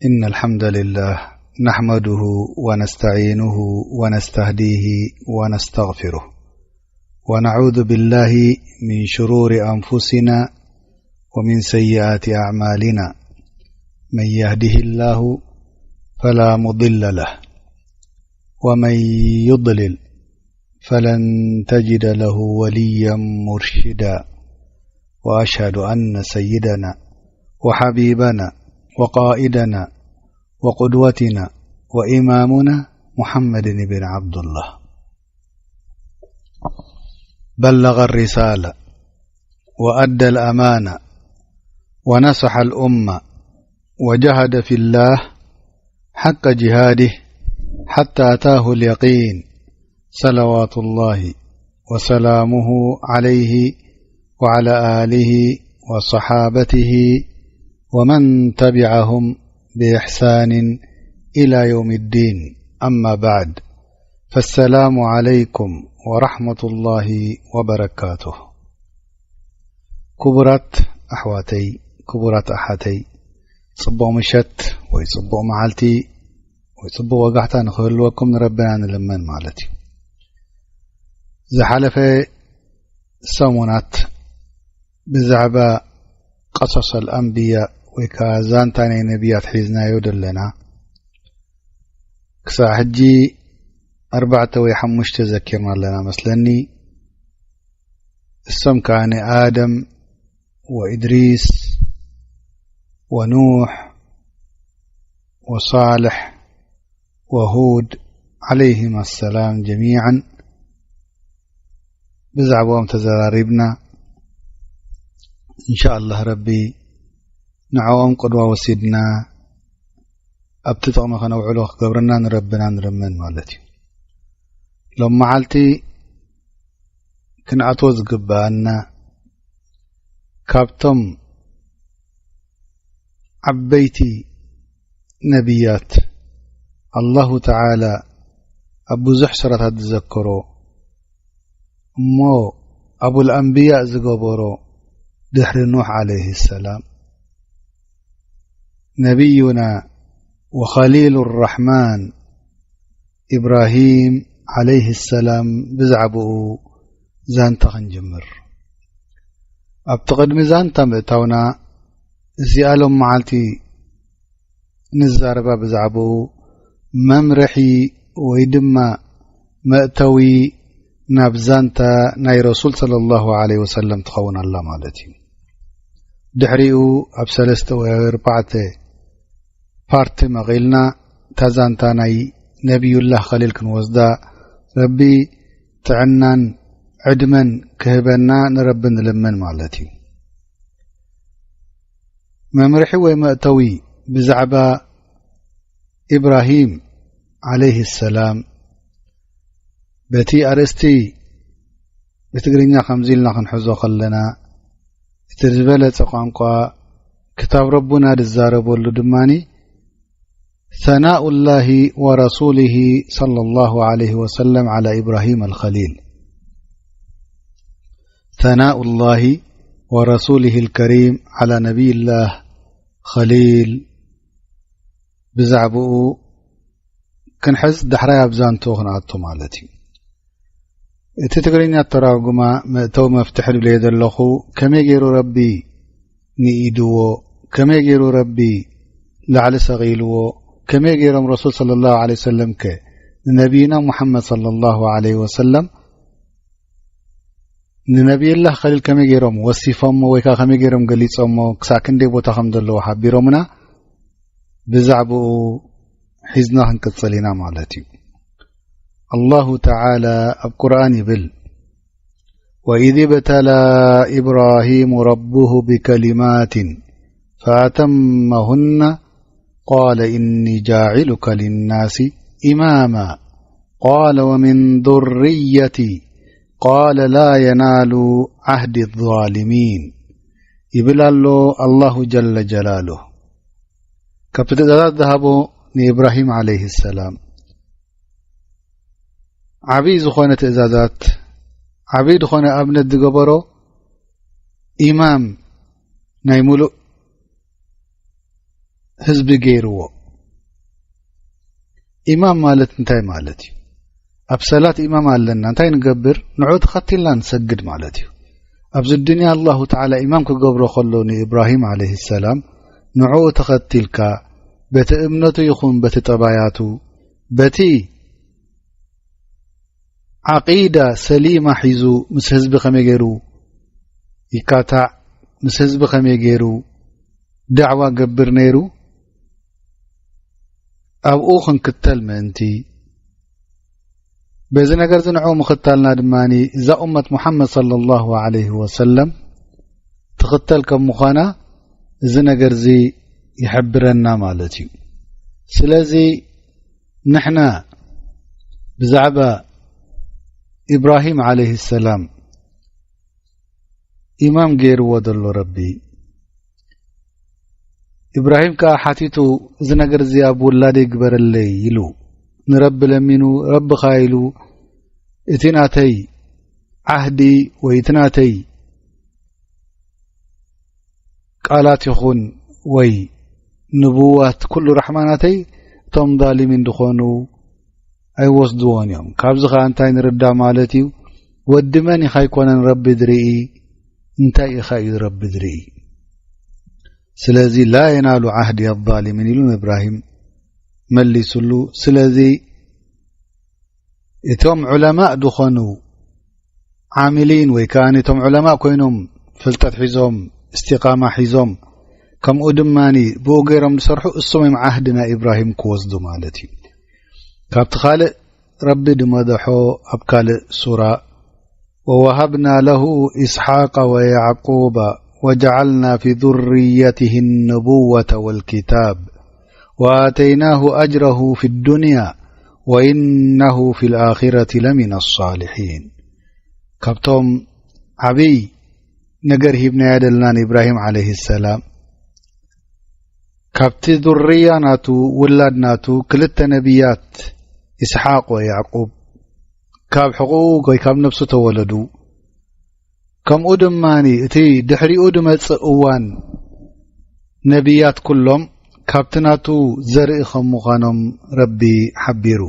إن الحمد لله نحمده ونستعينه ونستهديه ونستغفره، ونعوذ بالله من شرور أنفسنا ومن سيئات أعمالنا. من يهده الله فلا مضل له، ومن يضلل فلن تجد له وليا مرشدا. وأشهد أن سيدنا وحبيبنا وقائدنا وقدوتنا وإمامنا محمد بن عبد الله بلغ الرسالة وأدى الأمانة ونصح الأمة وجاهد في الله حق جهاده حتى أتاه اليقين، صلوات الله وسلامه عليه وعلى آله وصحابته ومن تبعهم بإحسان إلى يوم الدين. أما بعد، فالسلام عليكم ورحمة الله وبركاته. ክቡራት ኣሕዋተይ፣ ክቡራት ኣሓተይ፣ ጽቡቕ ምሸት ወይ ጽቡቕ መዓልቲ ወይ ጽቡቕ ወጋሕታ ንኽህልወኩም ንረብና ንልመን ማለት እዩ። ዝሓለፈ ሰሙናት ብዛዕባ ቀሶሰል ኣንብያ ወይ ከኣ ዛንታ ናይ ነቢያት ሒዝናዮ ዘለና። ክሳዕ ሕጂ ኣርባዕተ ወይ ሓሙሽተ ዘኪርና ኣለና መስለኒ። እሶም ከኣ ንኣደም ወኢድሪስ ወኑሕ ወሳልሕ ወሁድ ዓለይሂም ኣሰላም ጀሚዓን ብዛዕባኦም ተዘራሪብና። እንሻ ኣላህ ረቢ ንዕኦም ቅድዋ ወሲድና ኣብቲ ጥቕሚ ከነውዕሎ ክገብረና ንረብና ንልምን ማለት እዩ። ሎም መዓልቲ ክንኣትዎ ዝግብኣና ካብቶም ዓበይቲ ነቢያት ኣላሁ ተዓላ ኣብ ብዙሕ ሱራታት ዝዘከሮ እሞ ኣቡል ኣንብያ ዝገበሮ ድሕሪ ኑሕ ዓለይሂ ሰላም ነቢዩና ወኸሊሉ ራሕማን ኢብራሂም ዓለይሂ ሰላም ብዛዕባኡ ዛንታ ክንጅምር። ኣብቲ ቅድሚ ዛንታ ምእታውና እዚኣ ሎም መዓልቲ ንዛረባ ብዛዕባኡ መምርሒ ወይ ድማ መእተዊ ናብ ዛንታ ናይ ረሱል ሰለላሁ ዐለይሂ ወሰለም ትኸውን ኣላ ማለት እዩ። ድሕሪኡ ኣብ ሰለስተ ወይ ኣርባዕተ ፓርቲ መቒልና እታ ዛንታ ናይ ነቢዩላህ ኸሊል ክንወስዳ ረቢ ጥዕናን ዕድመን ክህበና ንረቢ ንልምን ማለት እዩ። መምርሒ ወይ መእተዊ ብዛዕባ ኢብራሂም ዓለይሂ ሰላም በቲ ኣርእስቲ ብትግርኛ ከምዚ ኢልና ክንሕዞ ከለና እቲ ዝበለጸ ቋንቋ ክታብ ረቡና ዝዛረበሉ ድማኒ ثناء الله ورسوله صلى الله عليه وسلم على إبراهيم الخليل. ثناء الله ورسوله الكريم على نبي الله خليل ብዛዕባኡ ክንሕዝ ዳሕራይ ኣብ ዛንቶ ክንኣቱ ማለት እዩ። እቲ ትግርኛ ተራጉማ መእተዊ መፍትሒ ድብለዮ ዘለኹ ከመይ ገይሩ ረቢ ንኢድዎ፣ ከመይ ገይሩ ረቢ ላዕሊ ሰቒልዎ፣ ከመይ ገይሮም ረሱል ሰለላሁ ዐለይሂ ወሰለም ከ ንነቢይና ሙሐመድ ሰለላሁ ዐለይሂ ወሰለም ንነቢይላህ ኸሊል ከመይ ገይሮም ወሲፎሞ ወይ ከዓ ከመይ ገይሮም ገሊጾሞ ክሳዕ ክንደይ ቦታ ከም ዘለዎ ሓቢሮምና ብዛዕባኡ ሒዝና ክንቅጽል ኢና ማለት እዩ። ኣላሁ ተዓላ ኣብ ቁርኣን ይብል وإذ ابتلى إبراهيم ربه بكلمات فأتمهن قال إني جاعلك للناس إماما قال ومن ذريتي قال لا ينال عهدي الظالمين ይብል ኣሎ ኣላሁ ጀለ ጀላሉ። ካብቲ ትእዛዛት ዝሃቦ ንኢብራሂም ዓለይሂ ሰላም ዓብዪ ዝኾነ ትእዛዛት ዓብዪ ዝኾነ ኣብነት ዝገበሮ ኢማም ናይ ሙሉእ ህዝቢ ገይርዎ። ኢማም ማለት እንታይ ማለት እዩ? ኣብ ሰላት ኢማም ኣለና፣ እንታይ ንገብር? ንዑ ተኸቲልና ንሰግድ ማለት እዩ። ኣብዚ ዱንያ ኣላሁ ተዓላ ኢማም ክገብሮ ከሎ ንኢብራሂም ዓለይሂ ሰላም፣ ንዑ ተኸቲልካ በቲ እምነቱ ይኹን በቲ ጠባያቱ፣ በቲ ዓቂዳ ሰሊማ ሒዙ ምስ ህዝቢ ከመይ ገይሩ ይካታዕ፣ ምስ ህዝቢ ከመይ ገይሩ ዳዕዋ ገብር ነይሩ፣ ኣብኡ ክንክተል ምእንቲ፣ በዚ ነገር እዚ ንዕኡ ምኽታልና ድማ እዛ ኡመት ሙሓመድ ሰለላሁ ዐለይሂ ወሰለም ትኽተል ከም ምዃና እዚ ነገር እዚ ይሕብረና ማለት እዩ። ስለዚ ንሕና ብዛዕባ ኢብራሂም ዓለይሂ ሰላም ኢማም ገይርዎ ዘሎ ረቢ፣ ኢብራሂም ከኣ ሓቲቱ፣ "እዚ ነገር እዚ ኣብ ውላደይ ግበረለይ" ኢሉ ንረቢ ለሚኑ፣ ረቢ ከኣ ኢሉ፣ "እቲ ናተይ ዓህዲ ወይ እቲ ናተይ ቃላት ይኹን ወይ ንቡዋት፣ ኩሉ ራሕማ ናተይ፣ እቶም ዛሊሚን ዝኾኑ ኣይወስድዎን እዮም። ካብዚ ኸኣ እንታይ ንርዳእ ማለት እዩ? ወዲ መን ኢኻ ኣይኮነን ረቢ ዝርኢ፣ እንታይ ኢኻ እዩ ረቢ ዝርኢ? ስለዚ ላ የናሉ ዓህዲ ኣዛሊሚን" ኢሉ ንእብራሂም መሊሱሉ። ስለዚ እቶም ዑለማእ ዝኾኑ ዓሚሊን ወይ ከኣ እቶም ዑለማእ ኮይኖም ፍልጠት ሒዞም፣ እስቲቃማ ሒዞም፣ ከምኡ ድማ ብኡ ገይሮም ዝሰርሑ፣ እሶም እዮም ዓህዲ ናይ ኢብራሂም ክወስዱ ማለት እዩ። ካብቲ ካልእ ረቢ ድመደሖ ኣብ ካልእ ሱራ፣ "ወወሃብና ለሁ ኢስሓቀ ወያዕቁበ ወጀዓልና ፊ ዙርየትህ ንቡወተ ወልኪታብ ወኣተይናሁ ኣጅረሁ ፊ ዱንያ ወኢነሁ ፊ ልኣኺረቲ ለሚነ ሳሊሒን." ካብቶም ዓብይ ነገር ሂብናዮ ዘለና ንኢብራሂም ዓለይሂ ሰላም፣ ካብቲ ዙርያ ናቱ፣ ውላድ ናቱ፣ ክልተ ነቢያት፣ ኢስሓቅ ወያዕቁብ፣ ካብ ሕቑኡ ወይ ካብ ነፍሱ ተወለዱ። ከምኡ ድማ እቲ ድሕሪኡ ድመጽእ እዋን ነቢያት ኩሎም ካብቲ ናቱ ዘርኢ ከም ምዃኖም ረቢ ሓቢሩ።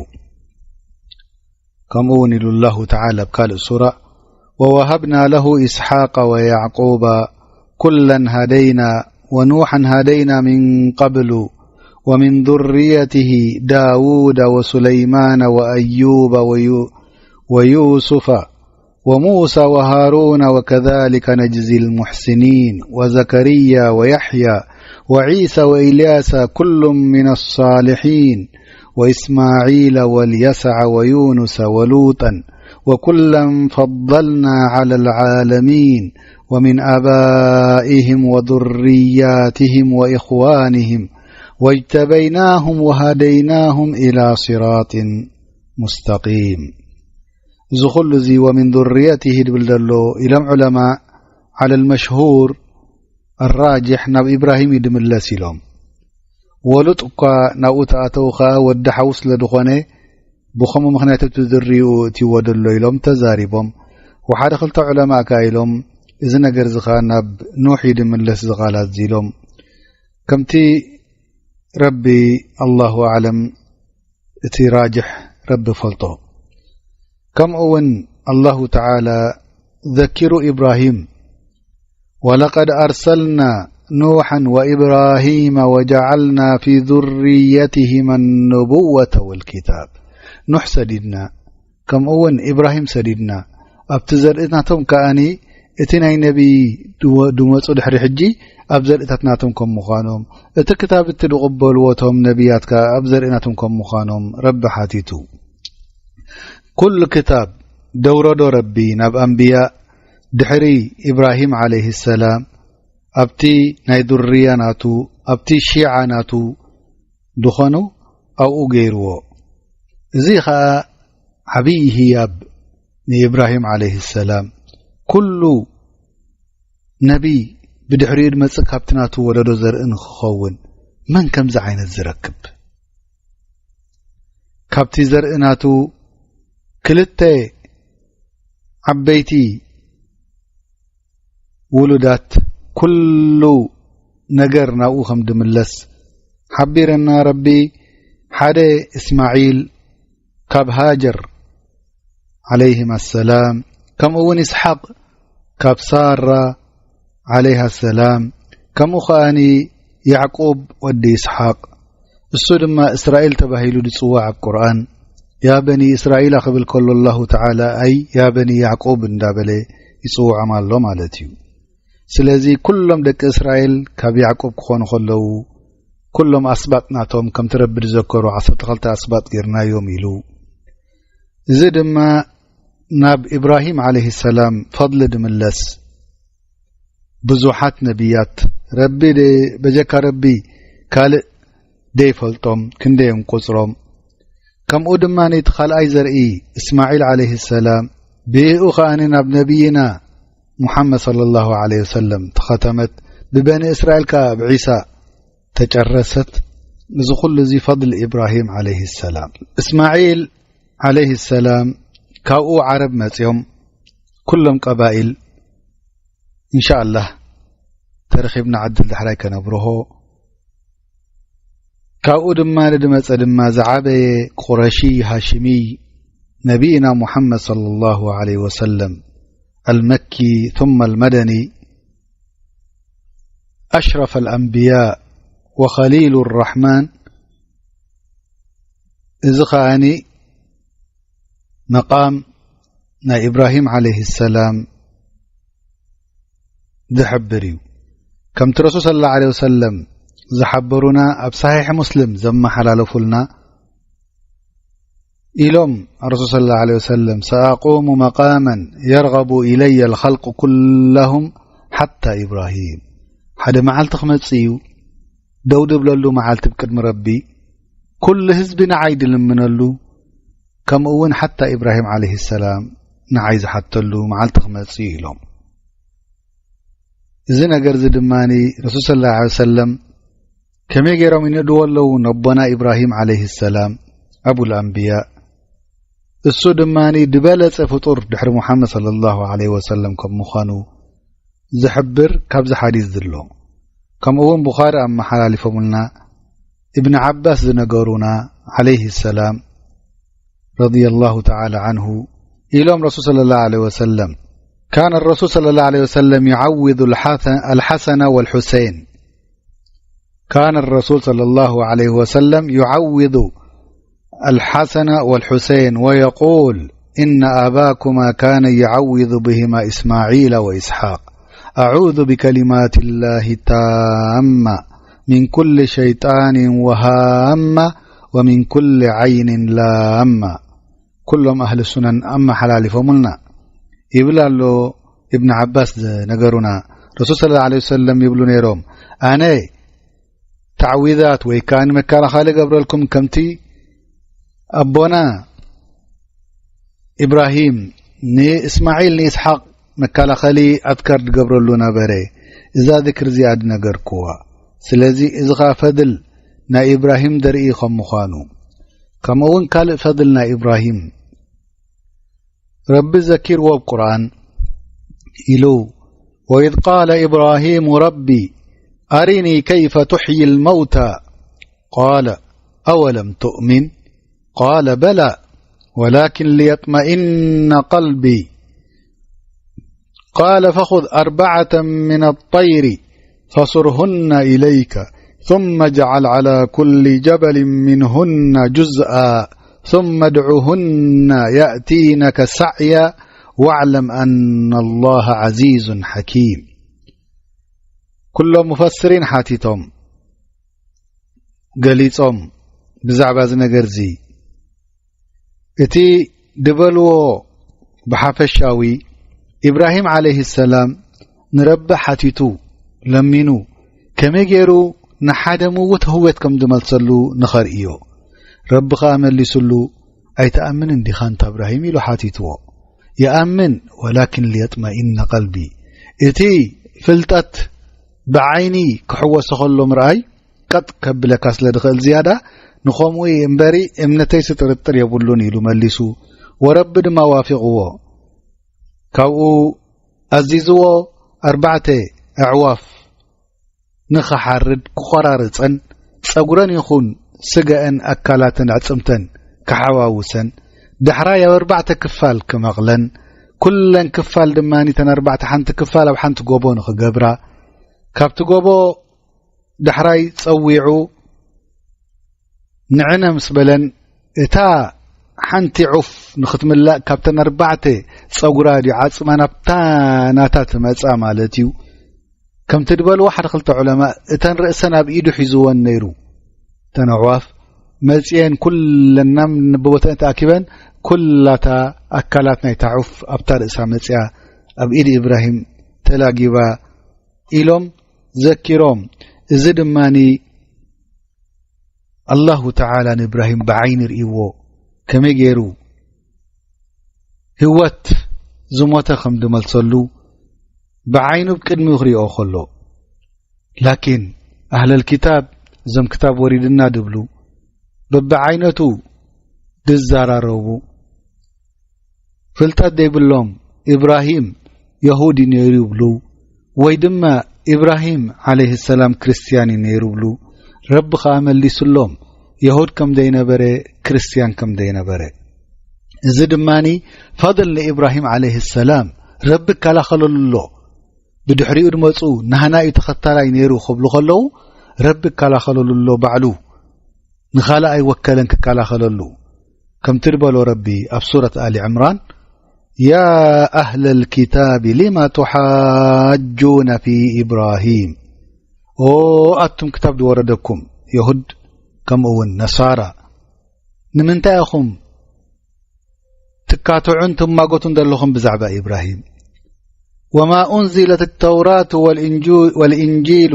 ከምኡ እውን ኢሉ ኣላሁ ተዓላ ኣብ ካልእ ሱራ፣ "ወወሃብና ለሁ ኢስሓቀ ወያዕቁበ ኩለን ሃደይና ወኑሐን ሃደይና ሚን ቀብሉ ወሚን ዙርየትህ ዳውደ ወሱለይማነ ወአዩበ ወዩ-፣ ወዩሱፈ ወሙሳ ወሃሩነ ወከዛሊከ ነጅዚ ልሙሕሲኒን ወዘከርያ ወያሕያ ወዒሳ ወኢልያሰ ኩሉን ሚነ ሳሊሒን ወኢስማዒለ ወልየሰዐ ወዩኑሰ ወሉጠን ወኩለን ፈضልና ዐለ ልዓለሚን ወሚን ኣባኢህም ወዙርያትህም ወኢኽዋንህም ወጅተበይናሁም ወሃደይናሁም ኢላ ሲራጢን ሙስተቂም። እዚ ኩሉ እዚ ወሚን ዙርየትህ ድብል ዘሎ ኢሎም ዑለማ፣ ዐለ ልመሽሁር ኣራጅሕ ናብ ኢብራሂም እዩ ድምለስ ኢሎም። ወሉጥ እኳ ናብኡ ተኣተው ኸኣ ወዲ ሓዉ ስለ ዝኾነ ብኸምኡ ምኽንያት እቲ ዝርይኡ እትይዎ ደሎ ኢሎም ተዛሪቦም። ወሓደ ክልተ ዑለማ ከኣ ኢሎም እዚ ነገር እዚ ኸኣ ናብ ኑሕ እዩ ድምለስ እዚ ቃላት እዚ ኢሎም። ከምቲ ረቢ ኣላሁ ኣዕለም እቲ ራጅሕ ረቢ ፈልጦ። ከምኡ እውን ኣላሁ ተዓላ ዘኪሩ ኢብራሂም፣ "ወለቀድ ኣርሰልና ኑሐን ወኢብራሂመ ወጀዓልና ፊ ዙርየትሂመ ኑቡወተ ወልኪታብ።" ኑሕ ሰዲድና፣ ከምኡ እውን ኢብራሂም ሰዲድና፣ ኣብቲ ዘርኢ ናቶም ከኣኒ እቲ ናይ ነቢ ድወ-፣ ድመጹ ድሕሪ ሕጂ ኣብ ዘርእታት ናቶም ከም ምዃኖም፣ እቲ ክታብ እቲ ድቕበልዎ እቶም ነቢያት ከኣ ኣብ ዘርኢ ናቶም ከም ምዃኖም ረቢ ሓቲቱ። ኩሉ ክታብ ደውረዶ ረቢ ናብ ኣንብያ ድሕሪ ኢብራሂም ዓለይሂ ሰላም፣ ኣብቲ ናይ ዱርያ ናቱ፣ ኣብቲ ሺዓ ናቱ ድኾኑ ኣብኡ ገይርዎ። እዚ ኸኣ ዓብዪ ህያብ ንኢብራሂም ዓለይሂ ሰላም። ኩሉ ነቢይ ብድሕሪኡ ድመጽእ ካብቲ ናቱ ወለዶ ዘርኢ ንኽኸውን መን ከምዚ ዓይነት ዝረክብ? ካብቲ ዘርኢ ናቱ ክልተ ዓበይቲ ውሉዳት ኩሉ ነገር ናብኡ ከም ድምለስ፣ ሓቢረና ረቢ ሓደ እስማዒል ካብ ሃጀር ዓለይሂም ኣሰላም፣ ከምኡ እውን ኢስሓቅ ካብ ሳራ ዓለይሃ ሰላም፣ ከምኡ ከኣኒ ያዕቁብ ወዲ ኢስሓቅ፣ እሱ ድማ እስራኤል ተባሂሉ ዝጽዋዕ ኣብ ቁርኣን። ያ በኒ እስራኤል ክብል ከሎ ኣላሁ ተዓላ ኣይ ያ በኒ ያዕቁብ እንዳበለ ይጽውዖም ኣሎ ማለት እዩ። ስለዚ ኩሎም ደቂ እስራኤል ካብ ያዕቁብ ክኾኑ ከለዉ፣ ኩሎም ኣስባጥ ናቶም ከምቲ ረቢ ዝዘከሩ ዓሰርተ ክልተ ኣስባጥ ጌርናዮም ኢሉ። እዚ ድማ ናብ ኢብራሂም ዓለይሂ ሰላም ፈድሊ ድምለስ። ብዙሓት ነቢያት ረቢ ደ-፣ በጀካ ረቢ ካልእ ደይፈልጦም ክንደዮም ቁጽሮም። ከምኡ ድማ ነቲ ካልኣይ ዘርኢ እስማዒል ዓለይሂ ሰላም፣ ብኡ ከኣኒ ናብ ነቢይና ሙሓመድ ሰለላሁ ዓለይሂ ወሰለም ተኸተመት፣ ብበኒ እስራኤል ከኣ ኣብ ዒሳ ተጨረሰት። እዚ ኩሉ እዚ ፈድል ኢብራሂም ዓለይሂ ሰላም። እስማዒል ዓለይሂ ሰላም ካብኡ ዓረብ መጽዮም፣ ኩሎም ቀባኢል። ኢንሻኣላህ ተረኺብና ዕድል ዳሕራይ ከነብርሆ። ካብኡ ድማ ንድመጸ ድማ ዝዓበየ ቁረሺ ሃሽሚ ነቢይና ሙሓመድ ሰለላሁ ዓለይሂ ወሰለም፣ ኣልመኪ ثم المدني، أشرف الأنبياء وخليل الرحمن። እዚ ኸኣኒ መቃም ናይ ኢብራሂም ዓለይሂ ሰላም ዝሕብር እዩ። ከምቲ ረሱል ሰለላሁ ዐለይሂ ወሰለም ዝሓበሩና፣ ኣብ ሰሒሕ ሙስሊም ዘመሓላለፉልና ኢሎም፣ ረሱል ሰለላሁ ዐለይሂ ወሰለም፣ "ሰኣቁሙ መቃመን የርገቡ ኢለየ ልኸልቁ ኩለሁም ሓታ ኢብራሂም።" ሓደ መዓልቲ ክመጽእ እዩ፣ ደው ድብለሉ መዓልቲ ብቅድሚ ረቢ፣ ኩሉ ህዝቢ ንዓይ ድልምነሉ፣ ከምኡ እውን ሓታ ኢብራሂም ዓለይሂ ሰላም ንዓይ ዝሓተሉ መዓልቲ ክመጽእ እዩ ኢሎም። እዚ ነገር እዚ ድማ ረሱል ሰለላሁ ዐለይሂ ወሰለም ከመይ ገይሮም ይንእድዎ ኣለዉ? ነቦና ኢብራሂም ዓለይሂ ሰላም፣ ኣቡል ኣንብያ፣ እሱ ድማ ዝበለጸ ፍጡር ድሕሪ ሙሓመድ ሰለላሁ ዐለይሂ ወሰለም ከም ምዃኑ ዝሕብር ካብዚ ሓዲስ ዝሎ። ከምኡ እውን ቡኻሪ ኣመሓላሊፎምልና፣ እብን ዓባስ ዝነገሩና ዓለይሂ ሰላም ረዲየላሁ ተዓላ ዓንሁ ኢሎም፣ ረሱል ሰለላሁ ዐለይሂ ወሰለም፣ كان الرسول صلى الله عليه وسلم يعوذ الحسن، الحسن والحسين. كان الرسول صلى الله عليه وسلم يعوذ الحسن والحسين ويقول: إن أباكما كان يعوذ بهما إسماعيل وإسحاق. أعوذ بكلمات الله التامة من كل شيطان وهامة ومن كل عين لامة. ኩሎም ኣህሊ ሱነን ኣመሓላሊፎምልና ይብል ኣሎ እብን ዓባስ ዝነገሩና። ረሱል ሰለላሁ ዐለይሂ ወሰለም ይብሉ ነይሮም፣ ኣነ ተዕዊዛት ወይ ከኣ ንመከላኸሊ ገብረልኩም ከምቲ ኣቦና ኢብራሂም ንእስማዒል ንኢስሓቅ መከላኸሊ ኣዝካር ዝገብረሉ ነበረ። እዛ ዝክሪ እዚኣ ዝነገርኩዋ። ስለዚ እዚ ኸኣ ፈድል ናይ ኢብራሂም ዘርኢ ከም ምዃኑ፣ ከምኡ እውን ካልእ ፈድል ናይ ኢብራሂም ረቢ ዘኪርዎ ኣብ ቁርኣን ኢሉ፣ "وإذ قال إبراهيم رب أرني كيف تحيي الموتى قال أولم تؤمن قال بلى ولكن ليطمئن قلبي قال فخذ أربعة من الطير فصرهن إليك ثم اجعل على كل جبل منهن جزءا ثم ادعهن يأتينك سعيا واعلم أن الله عزيز حكيم." ኩሎም ሙፈስሪን ሓቲቶም ገሊጾም ብዛዕባ እዚ ነገር እዚ። እቲ ድበልዎ ብሓፈሻዊ፣ ኢብራሂም ዓለይሂ ሰላም ንረቢ ሓቲቱ፣ ለሚኑ፣ ከመይ ገይሩ ንሓደ ምዉት ህውየት ከም ዝመልሰሉ ንኸርእዮ። ረቢ ኸኣ መሊሱሉ፣ "ኣይትኣምንን ዲኻ ኣንታ እብራሂም?" ኢሉ ሓቲትዎ። "ይኣምን፣ ወላኪን ሊየጥመኢነ ቀልቢ።" እቲ ፍልጠት ብዓይኒ ክሕወሶ ከሎ ምርኣይ ቀጥ ከብለካ ስለ ድኽእል ዝያዳ፣ ንኸምኡ እዩ እምበሪ እምነተይሲ ጥርጥር የብሉን ኢሉ መሊሱ። ወረቢ ድማ ዋፊቕዎ። ካብኡ ኣዚዝዎ ኣርባዕተ ኣዕዋፍ ንኽሓርድ ክቖራርጸን ጸጉረን ይኹን ስገአን ኣካላተን ኣዕጽምተን ክሓዋውሰን፣ ዳሕራይ ኣብ ኣርባዕተ ክፋል ክመቕለን፣ ኩለን ክፋል ድማ እተን ኣርባዕተ ሓንቲ ክፋል ኣብ ሓንቲ ጎቦ ንኽገብራ፣ ካብቲ ጎቦ ዳሕራይ ጸዊዑ ንዕነ ምስ በለን፣ እታ ሓንቲ ዑፍ ንኽትምላእ ካብተን ኣርባዕተ ጸጉራ ድዩ ዓጽማ ናብታ ናታ ትመጻ ማለት እዩ። ከምቲ ድበልዎ ሓደ ክልተ ዑለማ፣ እተን ርእሰን ኣብ ኢዱ ሒዝወን ነይሩ። እተን ኣዕዋፍ መጽየን ኩለናም ንብቦተን ተኣኪበን፣ ኩላታ ኣካላት ናይታ ዑፍ ኣብታ ርእሳ መጽያ ኣብ ኢድ ኢብራሂም ተላጊባ ኢሎም ዘኪሮም። እዚ ድማኒ ኣላሁ ተዓላ ንኢብራሂም ብዓይኒ ርእይዎ፣ ከመይ ገይሩ ህይወት ዝሞተ ከም ድመልሰሉ ብዓይኑ ብቅድሚኡ ክርእዮ ከሎ። ላኪን ኣህለል ኪታብ፣ እዞም ክታብ ወሪድና ድብሉ፣ በብዓይነቱ ድዘራረቡ፣ ፍልጠት ዘይብሎም፣ ኢብራሂም የሁዲ ነይሩ ይብሉ፣ ወይ ድማ ኢብራሂም ዓለይሂ ሰላም ክርስትያን እዩ ነይሩ ይብሉ። ረቢ ኸኣ መሊሱሎም፣ የሁድ ከም ዘይነበረ፣ ክርስትያን ከም ዘይነበረ። እዚ ድማኒ ፈضል ንኢብራሂም ዓለይሂ ሰላም፣ ረቢ ይከላኸለሉ ኣሎ። ብድሕሪኡ ድመጹ ናህና እዩ ተኸታላይ ነይሩ ክብሉ ከለዉ፣ ረቢ ይከላኸለሉ ኣሎ ባዕሉ። ንኻልእ ኣይወከለን ክከላኸለሉ። ከምቲ ድበሎ ረቢ ኣብ ሱረት ኣሊ ዕምራን፣ يا أهل الكتاب لم تحاجون في إبراهيم؟ ኦ ኣቱም ክታብ ዝወረደኩም፣ የሁድ ከምኡ እውን ነሳራ፣ ንምንታይ ኢኹም ትካትዑን ትማጎቱን ዘለኹም ብዛዕባ ኢብራሂም? وما أنزلت التوراة والإنجو-، والإنجيل،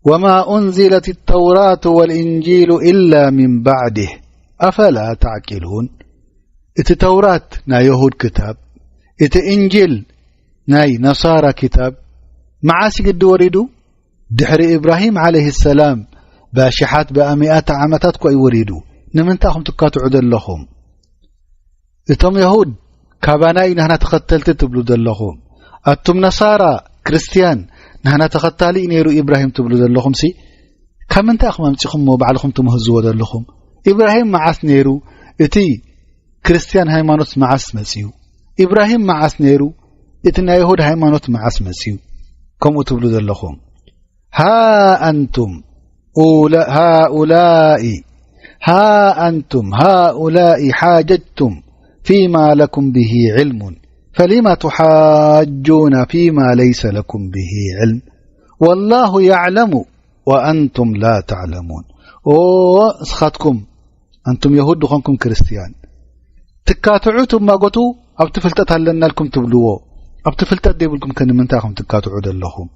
وما أنزلت التوراة والإنجيل إلا من بعده، أفلا تعقلون؟ እቲ ተውራት ናይ የሁድ ክታብ፣ እቲ እንጂል ናይ ነሳራ ክታብ መዓስ ግዲ ወሪዱ? ድሕሪ ኢብራሂም ዓለይሂ ሰላም ብኣሽሓት ብኣሚኣት ዓመታት እኮ እዩ ወሪዱ። ንምንታይ ኢኹም ትካትዑ ዘለኹም? እቶም የሁድ ካባና እዩ ናህና ተኸተልቲ ትብሉ ዘለኹም። ኣቱም ነሳራ፣ ክርስትያን፣ ናህና ተኸታሊ እዩ ነይሩ ኢብራሂም ትብሉ ዘለኹም ሲ፣ ካብ ምንታይ ኢኹም ኣምጺኹምዎ ባዕልኹም ትምህዝዎ ዘለኹም? ኢብራሂም መዓስ ነይሩ? እቲ ክርስትያን ሃይማኖት መዓስ መጺኡ? ኢብራሂም መዓስ ነይሩ? እቲ ናይ የሁድ ሃይማኖት መዓስ መጺኡ? ከምኡ ትብሉ ዘለኹም። ها أنتم أولا-، هؤلاء، ها أنتم هؤلاء حاججتم فيما لكم به علم، فلم تحاجون فيما ليس لكم به علم، والله يعلم وأنتم لا تعلمون። ኦ፣ እስኻትኩም፣ ኣንቱም የሁድ ዝኾንኩም ክርስትያን፣ ትካትዑ ትማጎቱ፣ ኣብቲ ፍልጠት ኣለና ኢልኩም ትብልዎ፣ ኣብቲ ፍልጠት ዘይብልኩም ከ ንምንታይ ኢኹም ትካትዑ ዘለኹም?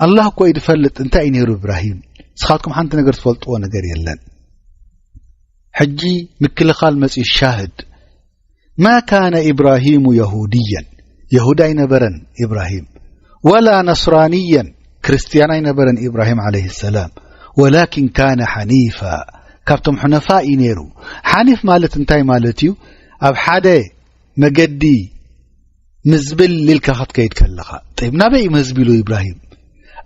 ኣላህ እኮ እዩ ዝፈልጥ እንታይ እዩ ነይሩ ኢብራሂም። ንስኻትኩም ሓንቲ ነገር ትፈልጥዎ ነገር የለን። ሕጂ ምክልኻል መጺኡ፣ ሻህድ። ما كان إبراهيم يهوديا، የሁዳ ኣይነበረን ኢብራሂም፣ ولا نصرانيا، ክርስትያን ኣይነበረን ኢብራሂም ዓለይሂ ሰላም፣ ولكن كان حنيفا، ካብቶም ሑነፋ እዩ ነይሩ። ሓኒፍ ማለት እንታይ ማለት እዩ? ኣብ ሓደ መገዲ ምዝብል ኢልካ ክትከይድ ከለኻ። ጠይብ፣ ናበይ እዩ መዝቢሉ ኢብራሂም?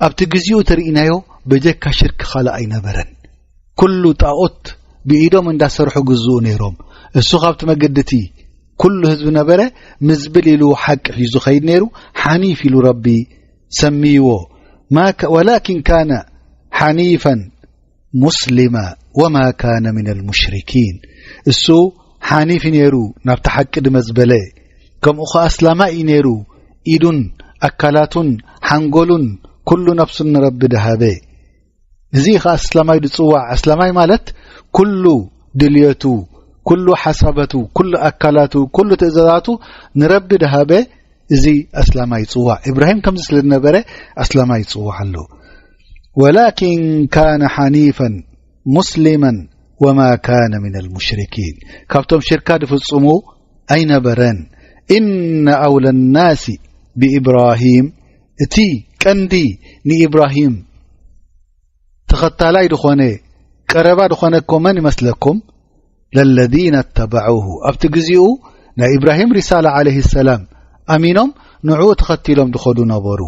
ኣብቲ ግዜኡ ተርእናዮ፣ በጀካ ሽርክ ካልእ ኣይነበረን። ኩሉ ጣኦት ብኢዶም እንዳሰርሑ ግዝኡ ነይሮም። እሱ ካብቲ መገዲ እቲ ኩሉ ህዝቢ ነበረ፣ ምዝብል ኢሉ ሓቂ ሒዙ ኸይድ ነይሩ። ሓኒፍ ኢሉ ረቢ ሰምይዎ። ما ك-، ولكن كان حنيفا مسلما وما كان من المشركين። እሱ ሓኒፍ እዩ ነይሩ፣ ናብቲ ሓቂ ድመዝበለ። ከምኡ ኸዓ ኣስላማይ እዩ ነይሩ። ኢዱን ኣካላቱን ሓንጎሉን ኩሉ ነፍሱን ንረቢ ድሃበ። እዚ ኸዓ ኣስላማይ ድጽዋዕ። ኣስላማይ ማለት ኩሉ ድልየቱ፣ ኩሉ ሓሳባቱ፣ ኩሉ ኣካላቱ፣ ኩሉ ትእዛዛቱ ንረቢ ድሃበ። እዚ ኣስላማይ ይጽዋዕ። ኢብራሂም ከምዚ ስለ ዝነበረ ኣስላማይ ይጽዋዕ ኣሎ። ولكن كان حنيفا مسلما وما كان من المشركين، ካብቶም ሽርካ ድፍጽሙ ኣይነበረን። إن أولى الناس بإبراهيم، እቲ ቀንዲ ንኢብራሂም ተኸታላይ ዝኾነ፣ ቀረባ ዝኾነ እኮ መን ይመስለኩም? للذين اتبعوه، ኣብቲ ግዜኡ ናይ ኢብራሂም ሪሳላ ዓለይሂ ሰላም ኣሚኖም ንዕኡ ተኸቲሎም ድኸዱ ነበሩ።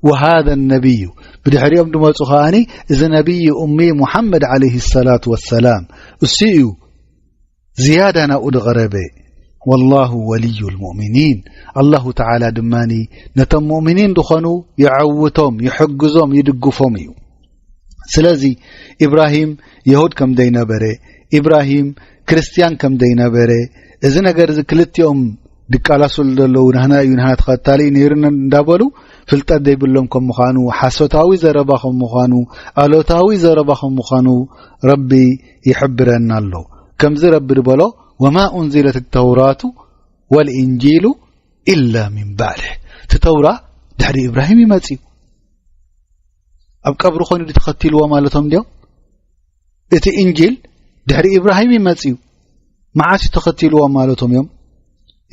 وهذا النبي، ብድሕሪኦም ድመፁ ከዓኒ እዚ ነቢይ ኡሚ ሙሓመድ ዓለይሂ ሰላቱ ወሰላም እሱ እዩ ዝያዳ ናብኡ ዝቐረበ። والله ولي المؤمنين، ኣላሁ ተዓላ ድማ ነቶም ሙእሚኒን ዝኾኑ ይዐውቶም፣ ይሕግዞም፣ ይድግፎም እዩ። ስለዚ ኢብራሂም የሁድ ከም ዘይነበረ፣ ኢብራሂም ክርስትያን ከም ዘይነበረ፣ እዚ ነገር እዚ ክልቲኦም ድቃላሱሉ ዘለዉ ናህና እዩ፣ ናህና ተኸታሊ እዩ ነይሩ እንዳበሉ ፍልጠት ዘይብሎም ከም ምዃኑ፣ ሓሶታዊ ዘረባ ከም ምዃኑ፣ ኣሎታዊ ዘረባ ከም ምዃኑ ረቢ ይሕብረና ኣሎ። ከምዚ ረቢ ዝበሎ وما أنزلت التوراة والإنجيل إلا من بعده። እቲ ተውራ ድሕሪ ኢብራሂም ይመጽእ እዩ። ኣብ ቀብሪ ኮይኑ ድዩ ተኸቲልዎ ማለቶም ድዮም? እቲ እንጂል ድሕሪ ኢብራሂም ይመጽእ እዩ። መዓስ እዩ ተኸቲልዎ ማለቶም እዮም?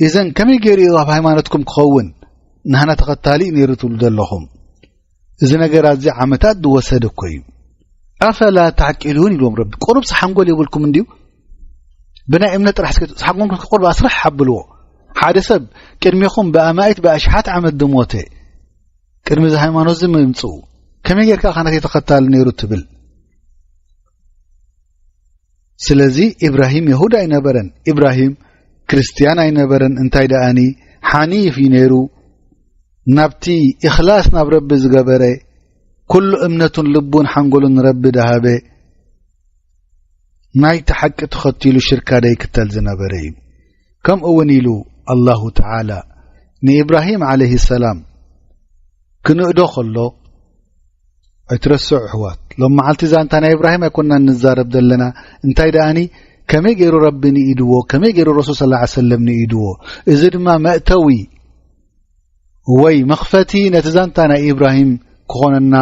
እዘን ከመይ ገይሩ እዩ ኣብ ሃይማኖትኩም ክኸውን? ናህና ተኸታሊ እዩ ነይሩ ትብሉ ዘለኹም። እዚ ነገር ኣዚ ዓመታት ዝወሰደ እኮ እዩ። ኣፈላ ተዕቂሉን ኢልዎም ረቢ። ቁሩብ ሓንጎል የብልኩም እንድዩ? ብናይ እምነት ጥራሕ እስከ ሓንጎልኩም ቁሩብ ኣስራሕ ሓብልዎ። ሓደ ሰብ ቅድሚኹም ብኣማኢት ብኣሽሓት ዓመት ዝሞተ፣ ቅድሚ እዚ ሃይማኖት እዚ ምምጽኡ፣ ከመይ ጌርካ ኢኻ ናተይ ተኸታሊ ነይሩ ትብል? ስለዚ ኢብራሂም የሁድ ኣይነበረን፣ ኢብራሂም ክርስትያን ኣይነበረን። እንታይ ደኣኒ ሓኒፍ እዩ ነይሩ። ናብቲ ኢኽላስ ናብ ረቢ ዝገበረ፣ ኩሉ እምነቱን ልቡን ሓንጎሉን ንረቢ ደሃበ፣ ናይቲ ሓቂ ተኸቲሉ ሽርካ ደይክተል ዝነበረ እዩ። ከምኡ እውን ኢሉ ኣላሁ ተዓላ ንኢብራሂም ዓለይሂ ሰላም ክንእዶ ከሎ፣ ኣይትረስዑ ኣሕዋት፣ ሎም መዓልቲ ዛንታ ናይ ኢብራሂም ኣይኮንናን ንዛረብ ዘለና። እንታይ ደኣኒ ከመይ ገይሩ ረቢ ንኢድዎ፣ ከመይ ገይሩ ረሱል ሰለላሁ ዐለይሂ ወሰለም ንኢድዎ። እዚ ድማ መእተዊ ወይ መኽፈቲ ነቲ ዛንታ ናይ ኢብራሂም ክኾነና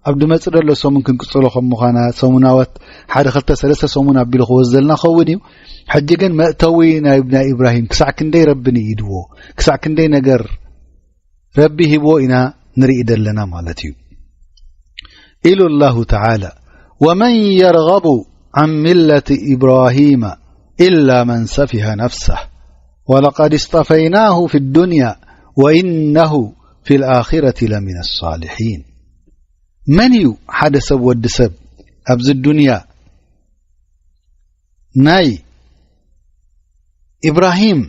ኣብ ድመጽእ ዘሎ ሰሙን ክንቅጽሎ ከም ምዃና፣ ሰሙናት ሓደ ክልተ ሰለስተ ሰሙን ኣቢሉ ክወስደልና ኸውን እዩ። ሕጂ ግን መእተዊ ናይ፣ ናይ ኢብራሂም ክሳዕ ክንደይ ረቢ ንኢድዎ፣ ክሳዕ ክንደይ ነገር ረቢ ሂብዎ ኢና ንርኢ ዘለና ማለት እዩ። ኢሉ ኣላሁ ተዓላ፣ ومن يرغب عن ملة إبراهيم إلا من سفه نفسه ولقد اصطفيناه في الدنيا وإنه في الآخرة لمن الصالحين። መን እዩ ሓደ ሰብ፣ ወዲ ሰብ ኣብዚ ዱንያ ናይ ኢብራሂም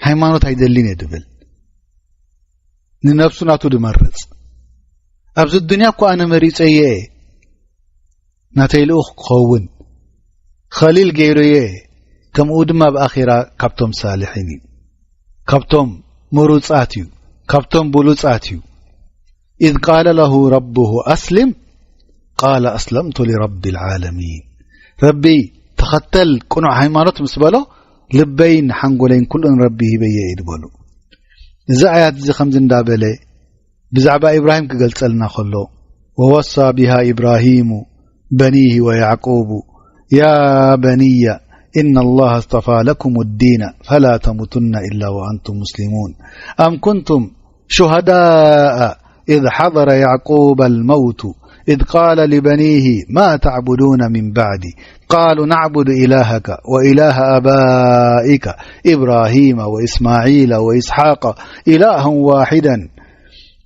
ሃይማኖት ኣይደልን እየ ድብል? ንነብሱ ናቱ ድመርጽ። ኣብዚ ዱንያ እኮ ኣነ መሪጸዮ እየ ናተይ ልኡኽ ክኸውን፣ ኸሊል ገይረዮ እየ፣ ከምኡ ድማ ኣብ ኣኺራ ካብቶም ሳልሒን እዩ፣ ካብቶም ምሩጻት እዩ፣ ካብቶም ብሉጻት እዩ። إذ قال له ربه أسلم قال أسلمت لرب العالمين። ረቢ ተኸተል ቅኑዕ ሃይማኖት ምስ በሎ፣ ልበይን ሓንጎለይን ኩሉ ንረቢ ሂበየ እዩ ዝበሉ። እዚ ኣያት እዚ ከምዚ እንዳበለ ብዛዕባ ኢብራሂም ክገልጸልና ከሎ፣ ووصى بها إبراهيم بنيه ويعقوب يا بني إن الله اصطفى لكم الدين فلا تموتن إلا وأنتم مسلمون. أم كنتم شهداء إذ حضر يعقوب الموت إذ قال لبنيه ما تعبدون من بعدي قالوا نعبد إلهك وإله آبائك إبراهيم وإسماعيل وإسحاق إلها واحدا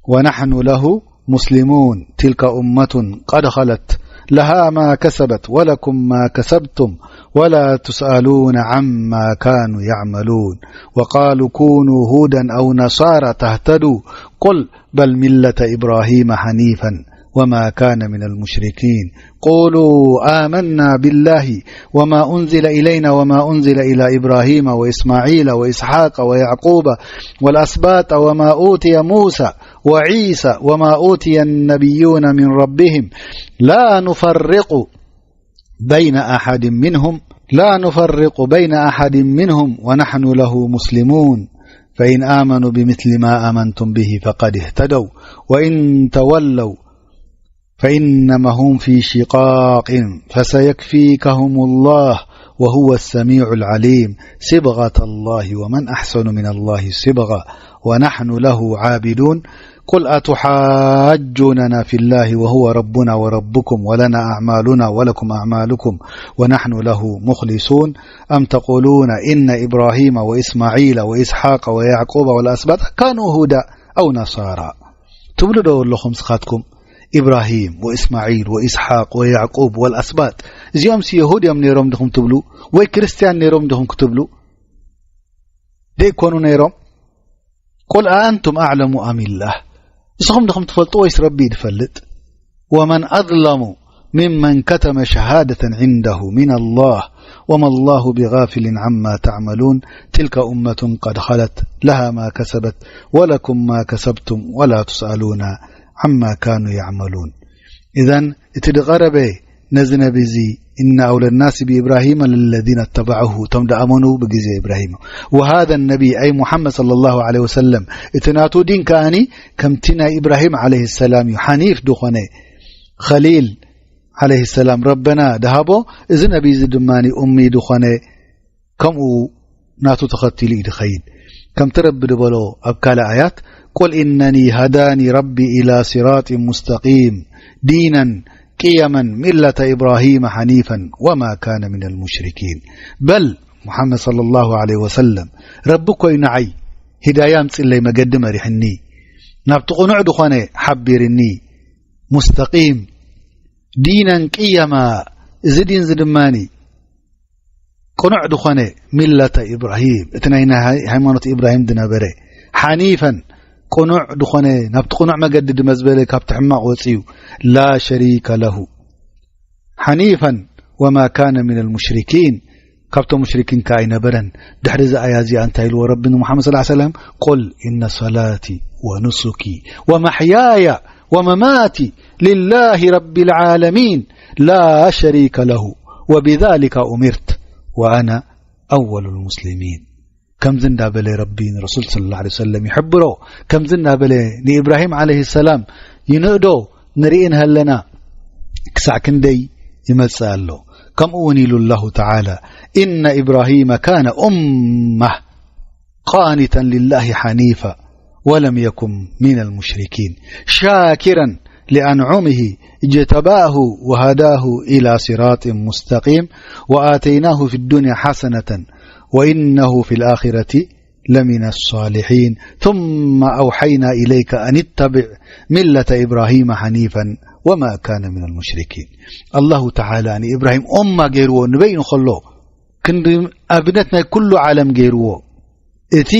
ونحن له مسلمون. تلك أمة قد خلت لها ما كسبت ولكم ما كسبتم ولا تسألون عما كانوا يعملون. وقالوا كونوا هودا أو نصارى تهتدوا. قل بل ملة إبراهيم حنيفا وما كان من المشركين. قولوا آمنا بالله وما أنزل إلينا وما أنزل إلى إبراهيم وإسماعيل وإسحاق ويعقوب والأسباط وما أوتي موسى وعيسى وما أوتي النبيون من ربهم لا نفرق بين أحد منهم، لا نفرق بين أحد منهم ونحن له مسلمون. فإن آمنوا بمثل ما آمنتم به فقد اهتدوا وإن تولوا فإنما هم في شقاق فسيكفيكهم الله وهو السميع العليم. صبغة الله ومن أحسن من الله صبغة ونحن له عابدون. قل أتحاجوننا في الله وهو ربنا وربكم ولنا أعمالنا ولكم أعمالكم ونحن له مخلصون. أم تقولون إن إبراهيم وإسماعيل وإسحاق ويعقوب والأسباط كانوا هودا أو نصارى. ትብሉ ዶ ኣለኹም ስኻትኩም? ኢብራሂም ወእስማዒል ወኢስሓቅ ወያዕቁብ ወልኣስባጥ፣ እዚኦምሲ የሁድ እዮም ነይሮም ዲኹም ትብሉ? ወይ ክርስትያን ነይሮም ዲኹም ክትብሉ? ደይኮኑ ነይሮም? ቁል ኣኣንቱም ኣዕለሙ ኣሚላህ፣ ንስኹም ዲኹም ትፈልጡ ወይስ ረቢ እዩ ዝፈልጥ? ወመን ኣዝለሙ ምመን ከተመ ሸሃደተን ዕንደሁ ሚነላህ ወመላሁ ቢጋፊሊን ዓማ ተዕመሉን፣ ትልከ ኡመቱን ቀድ ኸለት ለሃ ማ ከሰበት ወለኩም ማ ከሰብቱም ወላ ቱስኣሉና ዓማ ካኑ ያዕመሉን። ኢዘን እቲ ዝቐረበ ነዚ ነቢ እዚ፣ إن أولى الناس بإبراهيم للذين اتبعوه፣ እቶም ዝኣመኑ ብግዜ ኢብራሂም። وهذا النبي أي محمد صلى الله عليه وسلم، እቲ ናቱ ዲን ከኣኒ ከምቲ ናይ ኢብራሂም ዓለይሂ ሰላም እዩ፣ ሓኒፍ ዝኾነ፣ ኸሊል ዓለይሂ ሰላም ረበና ድሃቦ፣ እዚ ነቢ እዚ ድማ ኡሚ ዝኾነ፣ ከምኡ ናቱ ተኸቲሉ እዩ ዝኸይድ። ከምቲ ረቢ ዝበሎ ኣብ ካልእ ኣያት፣ قل إنني هداني ربي إلى صراط مستقيم دينا قيما ملة إبراهيم حنيفا وما كان من المشركين. በል ሙሓመድ ሰለላሁ ዐለይሂ ወሰለም፣ ረቢ እኮ እዩ ንዓይ ሂዳያ ኣምፅለይ፣ መገዲ መሪሕኒ፣ ናብቲ ቅኑዕ ዝኾነ ሓቢርኒ፣ ሙስተቂም ዲነን ቅየማ፣ እዚ ዲን እዚ ድማኒ ቅኑዕ ዝኾነ ሚለተ ኢብራሂም፣ እቲ ናይ ናይ ሃይማኖት ኢብራሂም ዝነበረ፣ ሓኒፈን ቅኑዕ ዝኾነ፣ ናብቲ ቅኑዕ መገዲ ድመዝበለ፣ ካብቲ ሕማቕ ወፅዩ፣ ላ ሸሪከ ለሁ ሓኒፈን ወማ ካነ ሚነል ሙሽሪኪን፣ ካብቶም ሙሽሪኪን ከኣ ኣይነበረን። ድሕሪ እዚ ኣያ እዚኣ እንታይ ኢልዎ ረቢ ንሙሓመድ ሰለላሁ ዐለይሂ ወሰለም? ቁል ኢነ ሰላቲ ወኑሱኪ ወመሕያያ ወመማቲ ሊላሂ ረቢል ዓለሚን ላ ሸሪከ ለሁ ወቢዛሊከ ኡሚርት ወኣነ ኣወሉል ሙስሊሚን። ከምዚ እንዳበለ ረቢ ንረሱል ሰለላሁ ዐለይሂ ወሰለም ይሕብሮ። ከምዚ እንዳበለ ንኢብራሂም ዓለይሂ ሰላም ይንእዶ ንርኢ እንሀለና፣ ክሳዕ ክንደይ ይመጽእ ኣሎ። ከምኡ እውን ኢሉ ኣላሁ ተዓላ፣ ኢነ ኢብራሂመ ካነ ኡመህ ቃኒተን ሊላሂ ሓኒፋ ወለም የኩን ሚነል ሙሽሪኪን ሻኪረን ሊአንዑሚሂ እጅተባሁ ወሃዳሁ ኢላ ሲራጢን ሙስተቂም ወኣተይናሁ ፊ ዱንያ ሓሰነተን ወኢነሁ ፊል ኣኺረቲ ለሚነ ሷሊሒን ثم أوحينا إليك أن اتبع ملة إبراهيم حنيفا وما كان من المشركين። ኣላሁ ተዓላ ንኢብራሂም ኡማ ገይርዎ ንበይኑ ከሎ፣ ክንዲ ኣብነት ናይ ኩሉ ዓለም ገይርዎ። እቲ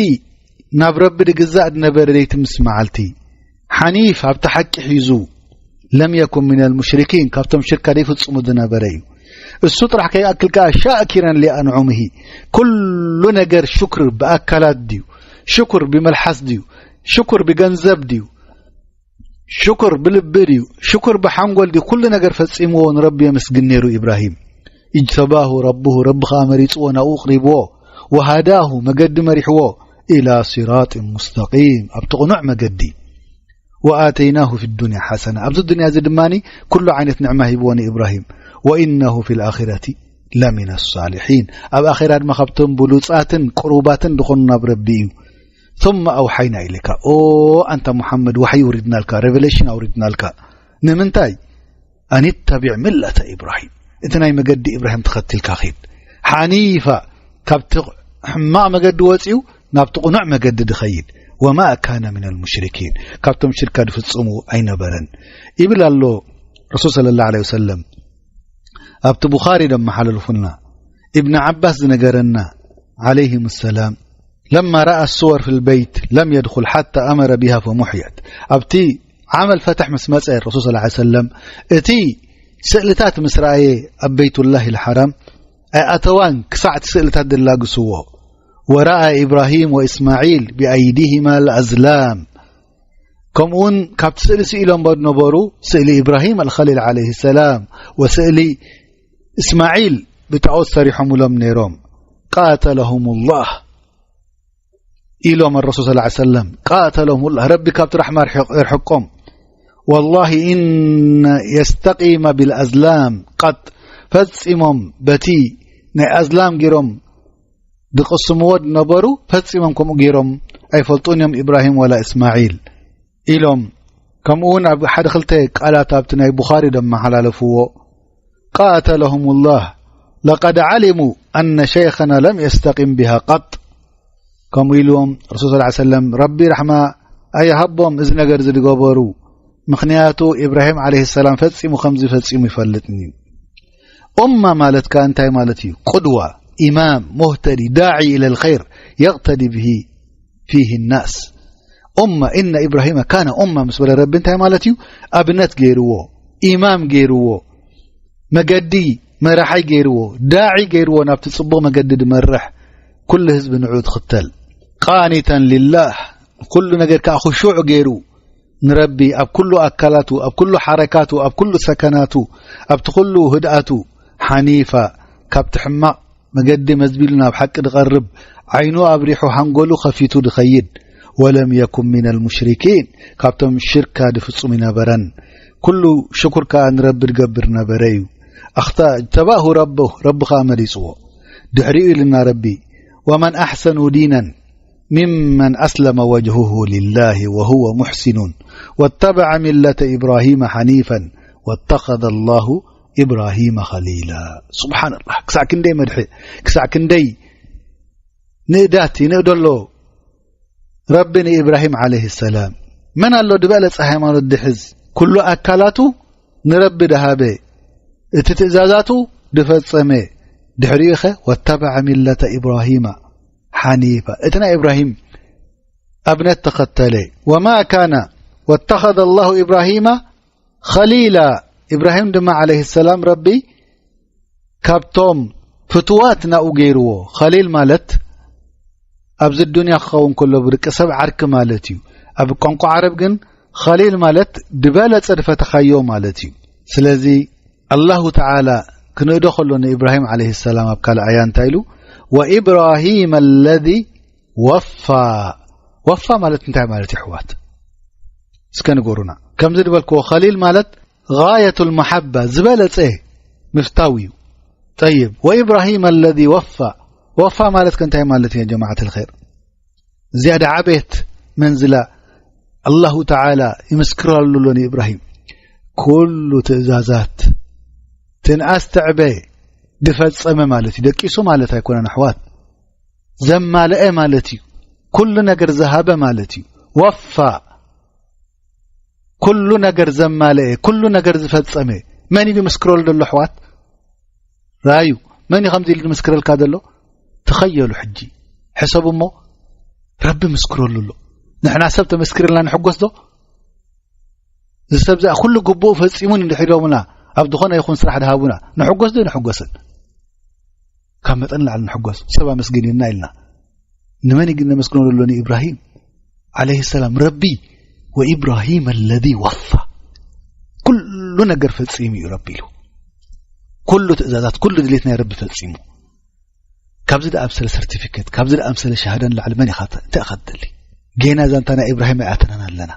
ናብ ረቢ ድግዛእ ዝነበረ ለይቲ ምስ መዓልቲ፣ ሓኒፍ ኣብቲ ሓቂ ሒዙ፣ ለም የኩን ሚነል ሙሽሪኪን፣ ካብቶም ሽርካ ዘይፍጽሙ ዝነበረ እዩ። እሱ ጥራሕ ከይኣክል ከኣ ሻኪረን ሊኣንዑምሂ፣ ኩሉ ነገር ሽኩር ብኣካላት ድዩ? ሽኩር ብመልሓስ ድዩ? ሽኩር ብገንዘብ ድዩ? ሽኩር ብልቢ ድዩ? ሽኩር ብሓንጎል ድዩ? ኩሉ ነገር ፈጺምዎ ንረቢ የመስግን ነይሩ ኢብራሂም። እጅተባሁ ረብሁ፣ ረቢ ኸኣ መሪጽዎ፣ ናብኡ ኣቕሪብዎ። ወሃዳሁ፣ መገዲ መሪሕዎ። ኢላ ሲራጢን ሙስተቂም፣ ኣብቲ ቅኑዕ መገዲ። ወኣተይናሁ ፊ ዱንያ ሓሰና፣ ኣብዚ ዱንያ እዚ ድማ ኩሉ ዓይነት ንዕማ ሂብዎ ንኢብራሂም። ወኢነሁ ፊል ኣኺረቲ ለሚነ ሳሊሒን፣ ኣብ ኣኼራ ድማ ካብቶም ብሉጻትን ቅሩባትን ዝኾኑ ናብ ረቢ እዩ። ثم أوحينا إليك، ኦ ኣንታ ሙሓመድ፣ ዋሕይ ውሪድናልካ፣ ሬቨሌሽን ኣውሪድናልካ። ንምንታይ? ኣን ተቢዕ ሚለተ ኢብራሂም፣ እቲ ናይ መገዲ ኢብራሂም ተኸቲልካ ኺድ። ሓኒፋ፣ ካብቲ ሕማቕ መገዲ ወፂኡ ናብቲ ቅኑዕ መገዲ ድኸይድ። ወማ ካነ ሚነል ሙሽሪኪን፣ ካብቶም ሽርካ ድፍጽሙ ኣይነበረን። ይብል ኣሎ ረሱል ሰለላሁ ዐለይሂ ወሰለም። ኣብቲ ቡኻሪ ደመሓለልፉልና፣ ኢብን ዓባስ ዝነገረና፣ ዓለይሂም ሰላም፣ ለማ ረኣ ሱወር ፊል በይት ለም የድኹል ሓታ ኣመረ ቢሃ ፈሙሕየት። ኣብቲ ዓመል ፈትሕ ምስ መጸ፣ ረሱል ሰለላሁ ዐለይሂ ወሰለም፣ እቲ ስእልታት ምስ ረኣየ ኣብ በይቱላሂል ሓራም ኣይኣተዋን ክሳዕ እቲ ስእልታት ድላግስዎ። ወረኣ ኢብራሂም ወእስማዒል ብኣይዲሂማ ልኣዝላም። ከምኡውን ካብቲ ስእሊ ስኢሎም ዝነበሩ፣ ስእሊ ኢብራሂም ኣልኸሊል ዓለይሂ ሰላም ወስእሊ እስማዒል ብጣዖት ሰሪሖምሎም ነይሮም። ቃተለሁሙላህ ኢሎም ረሱል ሰለላሁ ዐለይሂ ወሰለም፣ ቃተለሁሙላህ፣ ረቢ ካብቲ ራሕማ ርሕቅ-፣ ይርሕቆም። ወላሂ ኢነ የስተቂመ ቢልኣዝላም ቀጥ፣ ፈጺሞም በቲ ናይ ኣዝላም ገይሮም ድቕስምዎ ድነበሩ፣ ፈጺሞም ከምኡ ገይሮም ኣይፈልጡን እዮም፣ ኢብራሂም ወላ እስማዒል ኢሎም። ከምኡ እውን ኣብ ሓደ ክልተ ቃላት ኣብቲ ናይ ቡኻሪ ደመሓላለፍዎ፣ ቃተለሁሙላህ ለቀድ ዓሊሙ ኣነ ሸይኸና ለም የስተቂም ቢሃ ቀጥ። ከምኡ ኢልዎም ረሱል ሰለላሁ ዐለይሂ ወሰለም፣ ረቢ ራሕማ ኣይሃቦም እዚ ነገር እዚ ዝገበሩ። ምኽንያቱ ኢብራሂም ዓለይሂ ሰላም ፈጺሙ ከምዚ ፈጺሙ ይፈልጥን እዩ። ኡማ ማለት ከኣ እንታይ ማለት እዩ? ቁድዋ፣ ኢማም፣ ሙህተዲ፣ ዳዒ ኢለል ኸይር የቕተዲ ብሂ ፊሂ ናስ። ኡማ፣ ኢነ ኢብራሂመ ካነ ኡማ ምስ በለ ረቢ እንታይ ማለት እዩ? ኣብነት ገይርዎ፣ ኢማም ገይርዎ፣ መገዲ መራሓይ ገይርዎ፣ ዳዒ ገይርዎ፣ ናብቲ ጽቡቕ መገዲ ድመርሕ፣ ኩሉ ህዝቢ ንዕኡ ትኽተል። ቃኒተን ሊላህ፣ ኩሉ ነገር ከኣ ኹሹዕ ገይሩ ንረቢ፣ ኣብ ኩሉ ኣካላቱ፣ ኣብ ኩሉ ሓረካቱ፣ ኣብ ኩሉ ሰከናቱ፣ ኣብቲ ኩሉ ህድኣቱ፣ ሓኒፋ፣ ካብቲ ሕማቕ መገዲ መዝቢሉ ናብ ሓቂ ድቐርብ፣ ዓይኑ ኣብሪሑ ሃንጎሉ ኸፊቱ ድኸይድ፣ ወለም የኩን ሚነል ሙሽሪኪን፣ ካብቶም ሽርካ ድፍጹም ይነበረን። ኩሉ ሽኩር ከኣ ንረቢ ድገብር ነበረ እዩ። ኣኽታ እጅተባሁ ረቡ፣ ረቢ ኸኣ መሪጽዎ። ድሕሪኡ ኢልና ረቢ፣ ወመን ኣሕሰኑ ዲናን ሚመን ኣስለመ ወጅሁሁ ሊላሂ ወሁወ ሙሕሲኑን ወተበዐ ሚለተ ኢብራሂመ ሓኒፈን ወተኸዘ ላሁ ኢብራሂመ ኸሊላ። ሱብሓነላህ፣ ክሳዕ ክንደይ መድሒ፣ ክሳዕ ክንደይ ንእዳት ይንእዶ ኣሎ ረቢ ንኢብራሂም ዓለይሂ ሰላም። መን ኣሎ ዝበለጸ ሃይማኖት ድሕዝ? ኩሉ ኣካላቱ ንረቢ ድሃበ፣ እቲ ትእዛዛቱ ድፈጸመ። ድሕሪኡኸ ወተበዐ ሚለተ ኢብራሂማ ሓኒፋ፣ እቲ ናይ ኢብራሂም ኣብነት ተኸተለ። ወማ ካነ ወተኸዘ ላሁ ኢብራሂማ ኸሊላ፣ ኢብራሂም ድማ ዓለይሂ ሰላም ረቢ ካብቶም ፍቱዋት ናኡ ገይርዎ። ኸሊል ማለት ኣብዚ ዱንያ ክኸውን ከሎ ብደቂ ሰብ ዓርኪ ማለት እዩ። ኣብ ቋንቋ ዓረብ ግን ኸሊል ማለት ድበለጸ ድፈተኻዮ ማለት እዩ። ስለዚ ኣላሁ ተዓላ ክንእዶ ከሎ ንኢብራሂም ዓለይሂ ሰላም ኣብ ካልእ ኣያ እንታይ ኢሉ? ወኢብራሂም ኣለዚ ወፋ። ወፋ ማለት እንታይ ማለት እዩ ኣሕዋት? እስከ ንገሩና። ከምዚ ዝበልክዎ ኸሊል ማለት ጋየቱል መሓባ፣ ዝበለጸ ምፍታው እዩ። ጠይብ፣ ወኢብራሂም ኣለዚ ወፋ። ወፋ ማለት ከ እንታይ ማለት እዩ ጀማዓት ልኸይር? ዝያዳ ዓበየት መንዝላ ኣላሁ ተዓላ ይምስክረሉ ኣሎ ንኢብራሂም። ኩሉ ትእዛዛት ትንኣስ ተዕበ ድፈጸመ ማለት እዩ። ደቂሱ ማለት ኣይኮነን ኣሕዋት፣ ዘማልአ ማለት እዩ። ኩሉ ነገር ዝሃበ ማለት እዩ። ወፋ፣ ኩሉ ነገር ዘማልአ፣ ኩሉ ነገር ዝፈጸመ። መን እዩ ዝምስክረሉ ዘሎ ኣሕዋት? ራዩ፣ መን እዩ ከምዚ ኢሉ ዝምስክረልካ ዘሎ? ተኸየሉ ሕጂ። ሕሰቡ እሞ፣ ረቢ ምስክረሉ ኣሎ። ንሕና ሰብ ተመስክርልና ንሕጎስ ዶ? እዚ ሰብ እዚ ኩሉ ግቡኡ ፈጺሙ እንድሕር ኢሎምና፣ ኣብ ዝኾነ ይኹን ስራሕ ድሃቡና፣ ንሕጎስ ዶ ንሕጎስን? ካብ መጠን ንላዕሊ ንሕጎስ። ሰብ ኣመስጊንና ኢልና። ንመን እዩ ግን ነመስግኖ ዘሎ? ንኢብራሂም ዓለይሂ ሰላም። ረቢ፣ ወኢብራሂም ኣለዚ ወፋ። ኩሉ ነገር ፈጺሙ እዩ ረቢ ኢሉ። ኩሉ ትእዛዛት፣ ኩሉ ድሌት ናይ ረቢ ፈጺሙ። ካብዚ ደኣ ኣምሰለ ሰርቲፊኬት፣ ካብዚ ደኣ ኣምሰለ ሸሃዳ ንላዕሊ መን ኢኻ፣ እንታይ ኢኻ ትደሊ? ጌና እዛ እንታ ናይ ኢብራሂም ኣይኣተናን ኣለና።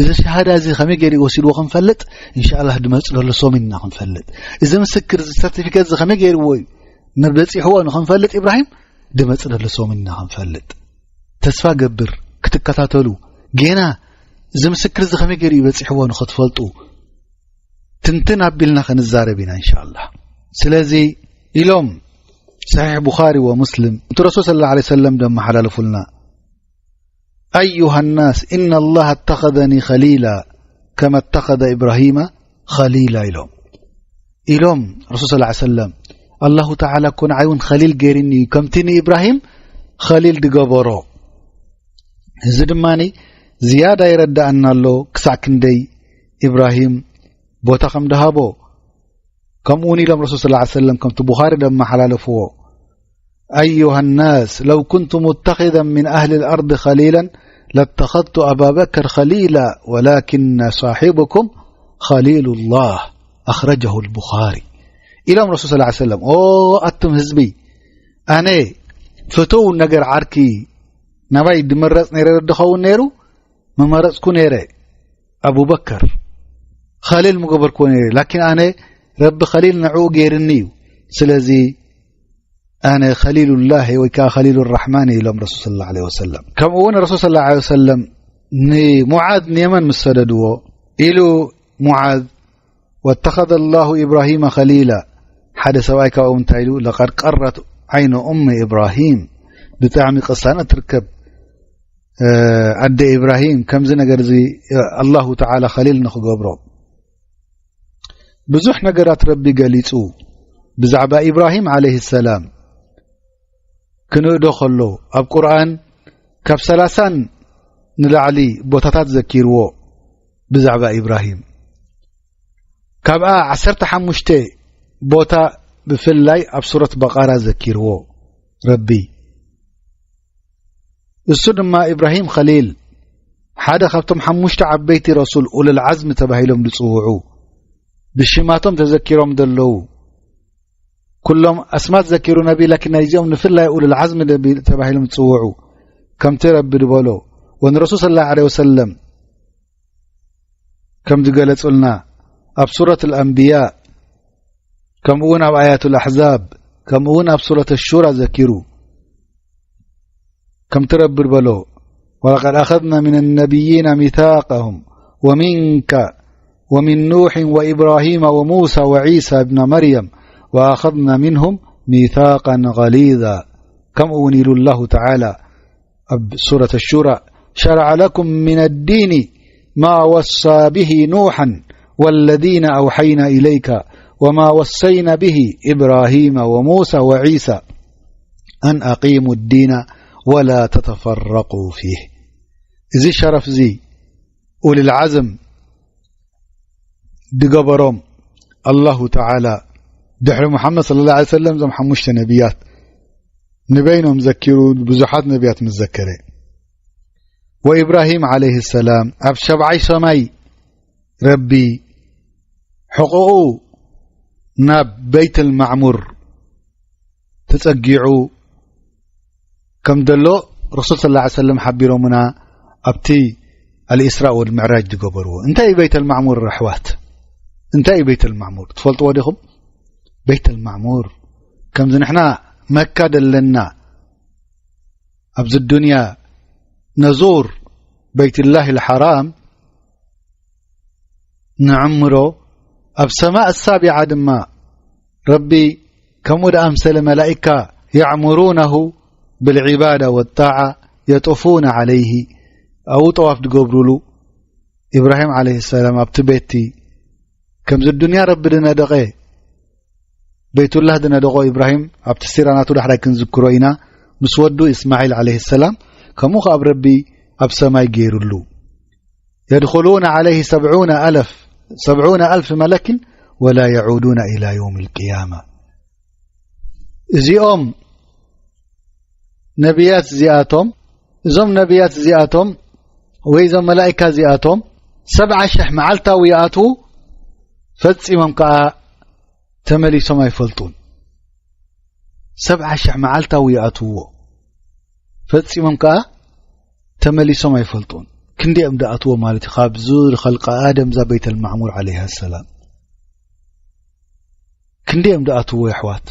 እዚ ሸሃዳ እዚ ከመይ ገይሩ ወሲድዎ ክንፈልጥ፣ ኢንሻኣላህ ድመጽእ ዘሎ ሰሙን ኢና ክንፈልጥ። እዚ ምስክር፣ እዚ ሰርቲፊኬት እዚ ከመይ ገይርዎ እዩ ንበጺሕዎ ንኽንፈልጥ ኢብራሂም፣ ድመጽእ ዘሎ ሰሙን ኢና ክንፈልጥ። ተስፋ ገብር ክትከታተሉ። ጌና እዚ ምስክር እዚ ከመይ ገይሩ እዩ በጺሕዎ ንኽትፈልጡ፣ ትንትን ኣቢልና ክንዛረብ ኢና ኢንሻኣላህ። ስለዚ ኢሎም ሰሒሕ ቡኻሪ ወሙስሊም፣ እቲ ረሱል ሰለላሁ ዐለይሂ ወሰለም ደመሓላለፉልና፣ ኣዩሃ ናስ፣ ኢነ ላህ ኣተኸዘኒ ኸሊላ ከመ ኣተኸዘ ኢብራሂመ ኸሊላ ኢሎም። ኢሎም ረሱል ሰለላሁ ዐለይሂ ወሰለም፣ ኣላሁ ተዓላ እኮ ንዓይ እውን ኸሊል ገይርኒ እዩ፣ ከምቲ ንኢብራሂም ኸሊል ድገበሮ። እዚ ድማ ዝያዳ ይረዳኣና ኣሎ፣ ክሳዕ ክንደይ ኢብራሂም ቦታ ከም ድሃቦ። ከምኡ እውን ኢሎም ረሱል ሰለላሁ ዐለይሂ ወሰለም፣ ከምቲ ቡኻሪ ደመሓላለፍዎ፣ ኣዩሃ ናስ ለው ኩንቱ ሙተኺዘን ሚን ኣህሊ ልኣርድ ኸሊለን ለተኸዝቱ ኣባ በከር ኸሊላ ወላኪነ ሳሒቡኩም ኸሊሉላህ ኣኽረጀሁ ልቡኻሪ ኢሎም ረሱል ሰለላሁ ዐለይሂ ወሰለም። ኦ ኣቱም ህዝቢ፣ ኣነ ፍቱው ነገር ዓርኪ ናባይ ድምረጽ ነይረ ዶ ድኸውን ነይሩ? ምመረጽኩ ነይረ። ኣቡበከር ኸሊል ምገበርክዎ ነይረ። ላኪን ኣነ ረቢ ኸሊል ንዕኡ ገይርኒ እዩ። ስለዚ ኣነ ኸሊሉላህ ወይ ከኣ ኸሊሉ ራሕማን ኢሎም ረሱል ሰለላሁ ዐለይሂ ወሰለም። ከምኡ እውን ረሱል ሰለላሁ ዐለይሂ ወሰለም ንሙዓዝ ንየመን ምስ ሰደድዎ ኢሉ ሙዓዝ፣ ወተኸዘ ላሁ ኢብራሂመ ኸሊላ። ሓደ ሰብኣይ ካብኦም እንታይ ኢሉ? ለቀድ ቀረት ዓይኑ ኡም ኢብራሂም። ብጣዕሚ ቅሳነት ትርከብ። ኣደ ኢብራሂም ከምዚ ነገር እዚ ኣላሁ ተዓላ ኸሊል ንኽገብሮ ብዙሕ ነገራት ረቢ ገሊጹ። ብዛዕባ ኢብራሂም ዓለይሂ ሰላም ክንእዶ ከሎ ኣብ ቁርኣን ካብ ሰላሳን ንላዕሊ ቦታታት ዘኪርዎ ብዛዕባ ኢብራሂም። ካብኣ ዓሰርተ ሓሙሽተ ቦታ ብፍላይ ኣብ ሱረት በቓራ ዘኪርዎ ረቢ። እሱ ድማ ኢብራሂም ኸሊል ሓደ ካብቶም ሓሙሽተ ዓበይቲ ረሱል ኡሉል ዓዝሚ ተባሂሎም ዝጽውዑ ብሽማቶም ተዘኪሮም ዘለዉ ኩሎም ኣስማት ዘኪሩ ነቢ፣ ላኪን ናይዚኦም ንፍላይ ኡሉል ዓዝሚ ነቢ ተባሂሎም ዝጽውዑ ከምቲ ረቢ ዝበሎ ወንረሱል ሰለላሁ ዐለይሂ ወሰለም ከም ዝገለጹልና ኣብ ሱረት ኣልኣንብያ ከምኡ እውን ኣብ ኣያቱል ኣሕዛብ ከምኡ እውን ኣብ ሱረት ኣሹራ ዘኪሩ ከምቲ ረቢ ዝበሎ ولقد أخذنا من النبيين ميثاقهم ومنك ومن نوح وإبراهيم وموسى وعيسى ابن مريم وأخذنا منهم ميثاقا غليظا ከምኡ እውን ኢሉ الله تعالى ኣብ ሱረት ኣሹራ شرع لكم من الدين ما وصى به نوحا والذين أوحينا إليك وما وصينا به إبراهيم وموسى وعيسى أن أقيموا الدين ولا تتفرقوا فيه እዚ ሸረፍ እዚ ኡሉል ዓዝም ዝገበሮም ኣላሁ ተዓላ ድሕሪ ሙሓመድ ሰለላሁ ዐለይሂ ወሰለም እዞም ሓሙሽተ ነቢያት ንበይኖም ዘኪሩ ብዙሓት ነቢያት ምስ ዘከረ ወኢብራሂም ዓለይሂ ሰላም ኣብ ሸብዓይ ሰማይ ረቢ ሕቖኡ ናብ በይተል ማዕሙር ተጸጊዑ ከም ዘሎ ረሱል ሰለላሁ ዐለይሂ ወሰለም ሓቢሮምና ኣብቲ ኣልኢስራእ ወልምዕራጅ ዝገበርዎ። እንታይ እዩ በይተል ማዕሙር ኣሕዋት? እንታይ እዩ በይተል ማዕሙር? ትፈልጥዎ ዲኹም? በይተል ማዕሙር ከምዚ ንሕና መካ ደለና ኣብዚ ዱንያ ነዙር በይትላሂ ልሓራም ንዕምሮ ኣብ ሰማእ ሳቢዓ ድማ ረቢ ከምኡ ደኣምሰለ መላኢካ የዕሙሩነሁ ብልዒባዳ ወጣዓ የጡፉነ ዓለይሂ ኣብኡ ጠዋፍ ዝገብሩሉ ኢብራሂም ዓለይሂ ሰላም ኣብቲ ቤትቲ ከምዚ ዱንያ ረቢ ድነደቐ በይቱላህ ድነደቖ ኢብራሂም ኣብቲ ሲራ ናቱ ዳሕራይ ክንዝክሮ ኢና ምስ ወዱ እስማዒል ዓለይሂ ሰላም ከምኡ ከኣ ኣብ ረቢ ኣብ ሰማይ ገይሩሉ يدخلون عليه سبعون ألف سبعون ألف ملك ولا يعودون إلى يوم القيامة እዚኦም ነቢያት እዚኣቶም እዞም ነቢያት እዚኣቶም ወይ እዞም መላእካ እዚኣቶም ሰብዓ ሽሕ መዓልታዊ ይኣትዉ ፈጺሞም ከኣ ተመሊሶም ኣይፈልጡን። ሰብዓ ሽሕ መዓልታዊ ይኣትውዎ ፈጺሞም ከኣ ተመሊሶም ኣይፈልጡን። ክንደኦም ድኣትዎ ማለት እዩ ካብዚ ኸልቀ ኣደም እዛ ቤተል ማዕሙር ዓለይሃ ሰላም ክንደኦም ድኣትዎ የሕዋት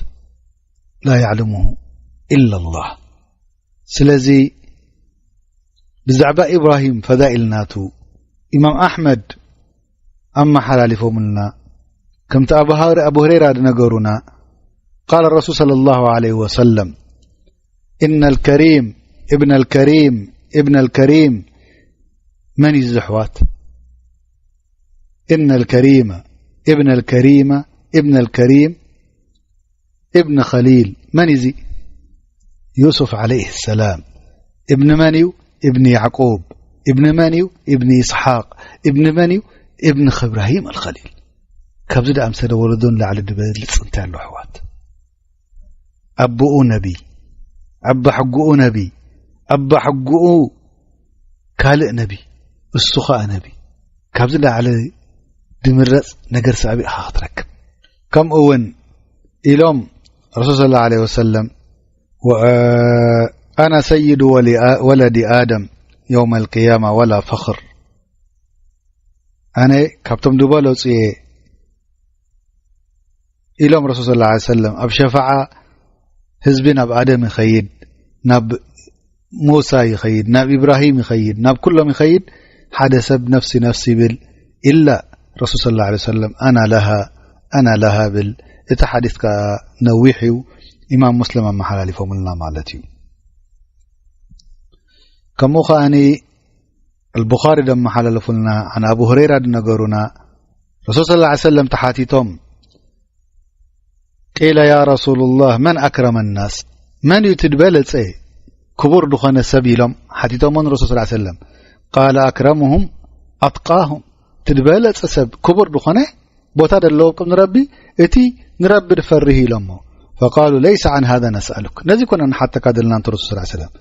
ላ ያዕለሙሁ ኢላ ላህ። ስለዚ ብዛዕባ ኢብራሂም ፈዳኢል ናቱ ኢማም ኣሕመድ ኣመሓላሊፎምልና ከምቲ ኣቡ ሃረ- ኣቡ ሁረይራ ዝነገሩና قال الرسول صلى الله عليه وسلم إن الكريم ابن الكريم ابن الكريم መን እዩ እዚ ኣሕዋት إن الكريم ابن الكريم ابن الكريم ابن خليل መን እዩ እዚ ዩሱፍ عليه السلام ابن መን እዩ ابن ያዕቁብ ابن መን እዩ ابن إسحاق ابن መን እዩ ابن إبراهيم الخليل ካብዚ ደኣ ምሰለ ወለዶ ንላዕሊ ዝበልፅ እንታይ ኣሎ ኣሕዋት ኣቦኡ ነቢ ኣባ ሕጉኡ ነቢ ኣባ ሕጉኡ ካልእ ነቢ እሱ ኸኣ ነቢ ካብዚ ላዕሊ ድምረፅ ነገር ሳዕቢ ኢኻ ክትረክብ ከምኡ እውን ኢሎም ረሱል صلى الله عليه وسلم أنا سيد ولد آدم يوم القيامة ولا فخر ኣነ ካብቶም ዝበለፁ እየ ኢሎም ረሱል صلى الله عليه وسلم ኣብ ሸፋዓ ህዝቢ ናብ ኣደም ይኸይድ ናብ ሙሳ ይኸይድ ናብ ኢብራሂም ይኸይድ ናብ ኩሎም ይኸይድ ሓደ ሰብ ነፍሲ ነፍሲ ይብል ኢላ ረሱል صلى الله عليه وسلم ኣና ለሃ ኣና ለሃ ብል እቲ ሓዲስ ከዓ ነዊሕ እዩ ኢማም ሙስሊም ኣመሓላሊፎምልና ማለት እዩ ከምኡ ከኣኒ ኣልቡኻሪ ደመሓላለፉልና፣ عن أبي هريرة ዝነገሩና፣ ረሱል صلى الله عليه وسلم ተሓቲቶም፣ قيل يا رسول الله من أكرم الناس؟ መን እዩ እቲ ዝበለጸ ክቡር ዝኾነ ሰብ ኢሎም ሓቲቶሞ ንረሱል صلى الله عليه وسلم። قال أكرمهم أتقاهم። እቲ ዝበለጸ ሰብ ክቡር ዝኾነ ቦታ ዘለዎ ቅድሚ ረቢ እቲ ንረቢ ዝፈርህ ኢሎሞ። فقالوا ليس عن هذا نسألك። ነዚ ኮነ ንሓተካ ዘለና ንረሱል صلى الله عليه وسلم።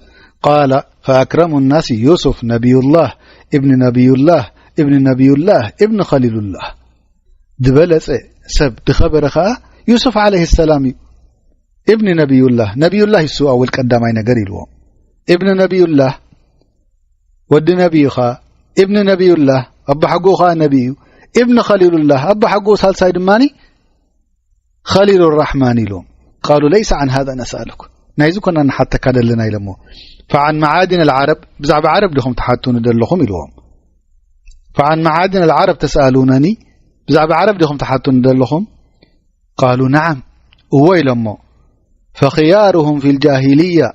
قال فأكرم الناس يوسف نبي الله ابن نبي الله ابن نبي الله ابن خليل الله። ዝበለጸ ሰብ ዝኸበረ ኸኣ ዩሱፍ عليه السلام እዩ። ابن نبي الله، ነቢዩላህ እሱ ኣወል ቀዳማይ ነገር ኢልዎም። ابن نبي الله ወዲ ነቢዩ ኸኣ፣ ابن نبي الله ኣቦሓጎኡ ኸኣ ነቢ እዩ። ابن خليل الله ኣቦሓጎኡ ሳልሳይ ድማ خليل الرحمن ኢልዎም። قالوا ليس عن هذا نسألك። ናይዚ ኮና ንሓተካ ዘለና ኢሎሞ። فعن معادن العرب ብዛዕባ ዓረብ ዲኹም ትሓቱኒ ዘለኹም ኢልዎም። فعن معادن العرب تسألونني ብዛዕባ ዓረብ ዲኹም ትሓቱኒ ዘለኹም؟ قالوا نعم እዎ ኢሎሞ። فخيارهم في الجاهلية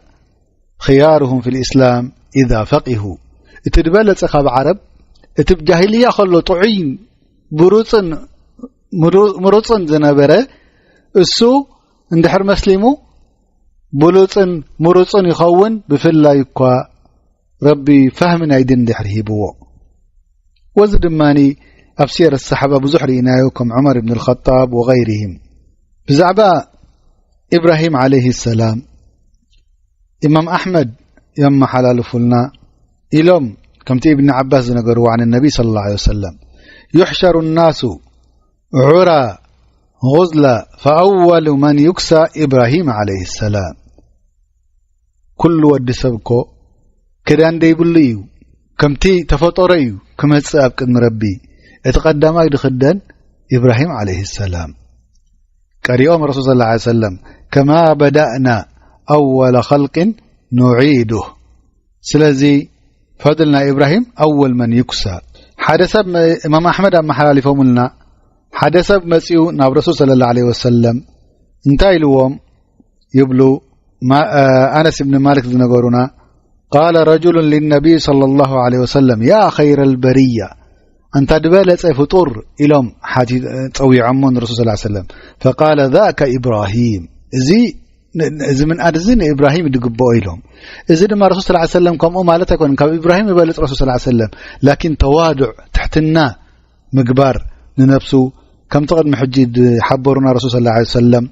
خيارهم في الإسلام إذا فقهوا። እቲ ዝበለጸ ካብ ዓረብ እቲ ብጃሂልያ ከሎ ጥዑይ ብሩጽን ምሩ- ምሩጽን ዝነበረ እሱ እንድሕር መስሊሙ ብሉጽን ምሩጽን ይኸውን፣ ብፍላይ እኳ ረቢ ፋህሚ ናይ ዲን እንድሕር ሂብዎ። ወዚ ድማ ኣብ ሲየር ሰሓባ ብዙሕ ርኢናዮ፣ ከም ዑመር ብን الخطاب وغيرهم። ብዛዕባ ኢብራሂም عليه السلام ኢማም ኣሕመድ የመሓላልፉልና ኢሎም፣ ከምቲ ኢብን ዓባስ ዝነገርዎ عن النبي صلى الله عليه وسلم يحشر الناس عرى غزلا فأول من يكسى إبراهيم عليه السلام። ኩሉ ወዲ ሰብ እኮ ክዳን ደይብሉ እዩ፣ ከምቲ ተፈጠሮ እዩ ክመጽእ ኣብ ቅድሚ ረቢ። እቲ ቀዳማይ ድኽደን ኢብራሂም عليه السلام። ቀሪኦም ረሱል صلى الله عليه وسلم كما بدأنا أول خلق نعيده። ስለዚ ፈضل ናይ ኢብራሂም أول من يكسى። ሓደ ሰብ መ- እማም ኣሕመድ ኣመሓላሊፎምልና፣ ሓደ ሰብ መጺኡ ናብ ረሱል صلى الله عليه وسلم እንታይ ኢልዎም ይብሉ፣ ማ- ኣነስ ብን ማሊክ ዝነገሩና، قال رجل للنبي صلى الله عليه وسلم يا خير البرية، ኣንታ ዝበለጸ ፍጡር ኢሎም ሓቲ- ጸዊዖሞ ንረሱል صلى الله عليه وسلم። فقال ذاك إبراهيم። እዚ ን- እዚ ምንኣድ እዚ ንኢብራሂም ዝግብኦ ኢሎም። እዚ ድማ ረሱል صلى الله عليه وسلم ከምኡ ማለት ኣይኮነን። ካብ ኢብራሂም ይበልጽ ረሱል صلى الله عليه وسلم። ላኪን ተዋዱዕ፣ ትሕትና ምግባር ንነብሱ፣ ከምቲ ቅድሚ ሕጂ ዝሓበሩና ረሱል صلى الله عليه وسلم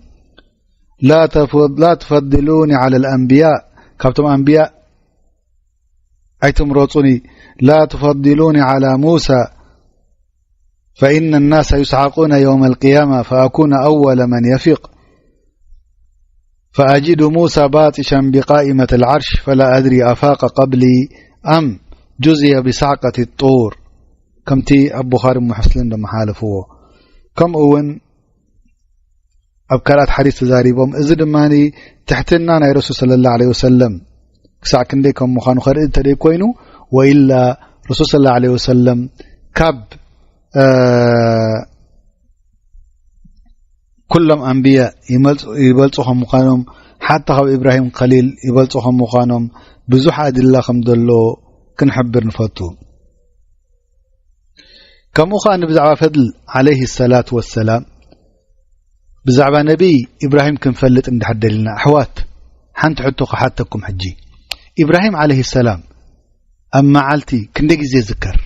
لا تفض- لا تفضلوني على الأنبياء፣ ካብቶም ኣንብያ ኣይትምረጹኒ። لا تفضلوني على موسى فإن الناس يصعقون يوم القيامة فأكون أول من يفيق فأجد موسى باطشا بقائمة العرش فلا أدري أفاق قبلي أم جزي بصعقة الطور። ከምቲ ኣብ ቡኻሪ ሙስሊም ዝመሓለፍዎ። ከምኡ እውን ኣብ ካልኣት ሓዲስ ተዛሪቦም። እዚ ድማ ትሕትና ናይ ረሱል صلى الله عليه وسلم ክሳዕ ክንደይ ከም ምዃኑ ከርኢ እንተደይ ኮይኑ፣ ወኢላ ረሱል صلى الله عليه وسلم ካብ እ፣ ኩሎም ኣንብያ ይመልጹ- ይበልጹ ከም ምዃኖም፣ ሓታ ካብ ኢብራሂም ከሊል ይበልጹ ከም ምዃኖም ብዙሕ ኣድላ ከም ዘሎ ክንሕብር ንፈቱ። ከምኡ ከኣ ብዛዕባ ፈድል عليه الصلاة والسلام ብዛዕባ ነቢይ ኢብራሂም ክንፈልጥ እንድሕር ደሊና፣ ኣሕዋት፣ ሓንቲ ሕቶ ክሓተኩም ሕጂ። ኢብራሂም عليه السلام ኣብ መዓልቲ ክንደይ ግዜ ይዝከር?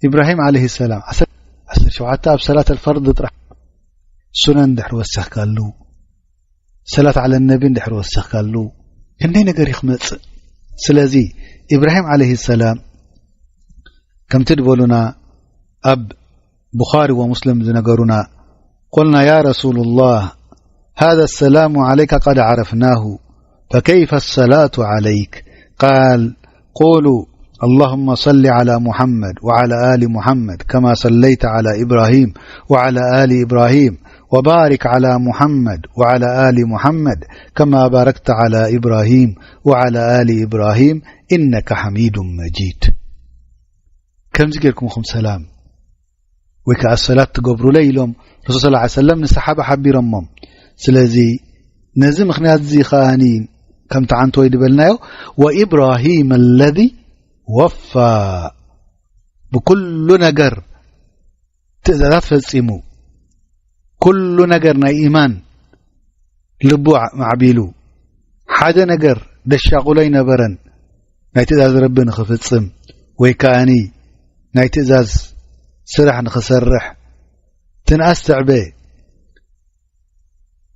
ኢብራሂም عليه السلام ዓሰርተ ሸውዓተ ኣብ ሰላት الفرض ጥራሕ ሱነን እንድሕር ወሰኽካሉ፣ ሰላት على النبي እንድሕር ወሰኽካሉ፣ ክንደይ ነገር እዩ ክመጽእ። ስለዚ ኢብራሂም عليه السلام ከምቲ ዝበሉና ኣብ ቡኻሪ ወሙስሊም ዝነገሩና، قلنا يا رسول الله هذا السلام عليك قد عرفناه فكيف الصلاة عليك؟ قال قولوا اللهم صل على محمد وعلى آل محمد كما صليت على إبراهيم وعلى آل إبراهيم وبارك على محمد وعلى آل محمد كما باركت على إبراهيم وعلى آل إبراهيم إنك حميد مجيد. ከምዚ ጌርኩም ኢኹም ሰላም ወይ ከኣ ሰላት ትገብሩለይ ኢሎም ረሱል صلى الله عليه وسلم ንሰሓባ ሓቢሮሞም። ስለዚ ነዚ ምኽንያት እዚ ከኣኒ ከምቲ ዓንተወይ ዝበልናዮ፣ ወኢብራሂም ለዚ ወፋ፣ ብኩሉ ነገር ትእዛዛት ፈጺሙ፣ ኩሉ ነገር ናይ ኢማን ልቡ ማዕቢሉ፣ ሓደ ነገር ደሻቑሎ ኣይነበረን፣ ናይ ትእዛዝ ረቢ ንኽፍጽም ወይ ከኣኒ ናይ ትእዛዝ ስራሕ ንኽሰርሕ። ትንኣስ ትዕበ፣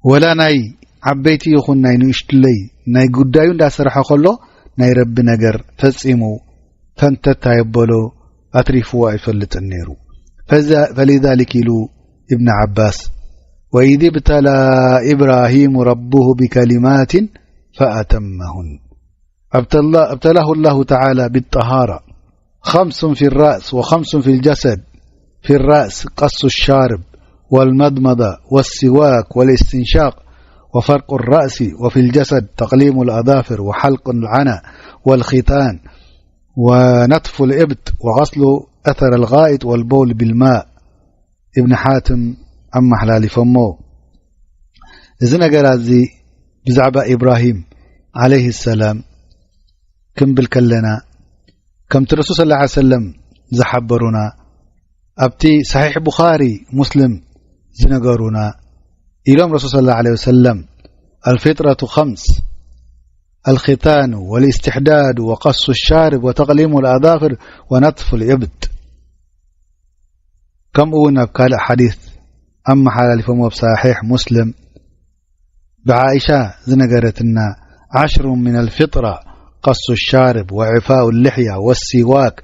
ወላ ናይ ዓበይቲ ይኹን ናይ ንእሽትለይ ናይ ጉዳዩ እንዳሰርሐ ከሎ፣ ናይ ረቢ ነገር ፈጺሙ ፈንተት ኣየበሎ፣ ኣትሪፍዎ ኣይፈልጥን ነይሩ። ፈዛ-፣ ፈሊዛሊክ ኢሉ እብን ዓባስ፣ ወኢዝ ብተላ ኢብራሂሙ ረቡሁ ቢከሊማትን ፈኣተመሁን። ابتلى-، ابتلاه الله تعالى بالطهارة، خمس في الرأس وخمس في الجسد. في الرأس قص الشارب والمضمضة والسواك والاستنشاق وفرق الرأس، وفي الجسد تقليم الأظافر وحلق العنة والختان ونتف الإبط وغسل أثر الغائط والبول بالماء. ኢብን ሓትም ኣመሓላሊፎሞ። እዚ ነገራት እዚ ብዛዕባ ኢብራሂም ዓለይሂ ሰላም ክንብል ከለና፣ ከምቲ ረሱል ሰለላሁ ዐለይሂ ወሰለም ዝሓበሩና፣ ኣብቲ ሰሒሕ ቡኻሪ ሙስሊም ዝነገሩና፣ ኢሎም ረሱል ሰለላሁ ዐለይሂ ወሰለም፣ الفطرة خمس: الختان والاستحداد وقص الشارب وتقليم الأظافر ونتف الإبط. ከምኡ እውን ኣብ ካልእ ሓዲስ ኣመሓላሊፎም ኣብ ሰሒሕ ሙስሊም ብዓኢሻ ዝነገረትና፣ عشر من الفطرة: قص الشارب وإعفاء اللحية والسواك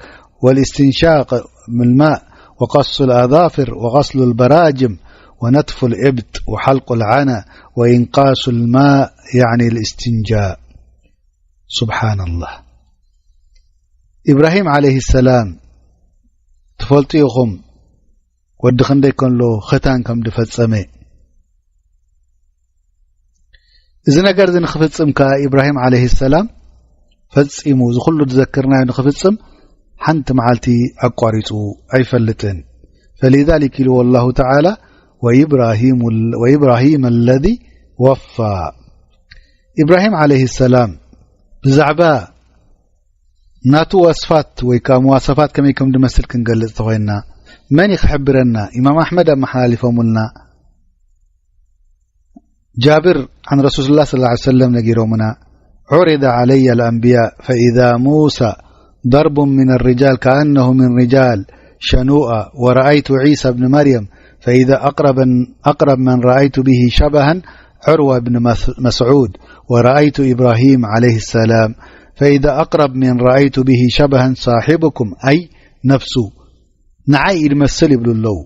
والاستنشاق بالماء وقص الأظافر وغسل البراجم ونتف الإبط وحلق العنة وإنقاص الماء، يعني الاستنجاء. سبحان الله. ኢብራሂም ዓለይሂ ሰላም ትፈልጡ ኢኹም፣ ወዲ ክንደይ ከሎ ኽታን ከም ዝፈጸመ። እዚ ነገር እዚ ንኽፍጽም ከኣ ኢብራሂም ዓለይሂ ሰላም ፈጺሙ፣ እዚ ኩሉ ዝዘክርናዮ ንኽፍጽም ሓንቲ መዓልቲ ኣቋሪጹ ኣይፈልጥን። فلذلك ኢልዎ ኣላሁ ተዓላ፣ "ወኢብራሂሙ-፣ ወኢብራሂም ለዚ ወፋ።" ኢብራሂም ዓለይሂ ሰላም ብዛዕባ ናቱ ወስፋት ወይ ከኣ መዋሰፋት ከመይ ከም ዝመስል ክንገልጽ ተኾይንና፣ መን እዩ ክሕብረና? ኢማም ኣሕመድ ኣመሓላሊፎምልና። ጃብር عن رسول الله صلى الله عليه وسلم ነጊሮምና، عرض علي الأنبياء فإذا موسى ضرب من الرجال كأنه من رجال شنوءة، ورأيت عيسى ابن مريم فإذا أقرب، أقرب من رأيت به شبها عروة بن مس-، مسعود، ورأيت إبراهيم عليه السلام فإذا أقرب من رأيت به شبها صاحبكم، أي نفسه، ንዓይ እዩ ዝመስል ይብሉ ኣለዉ።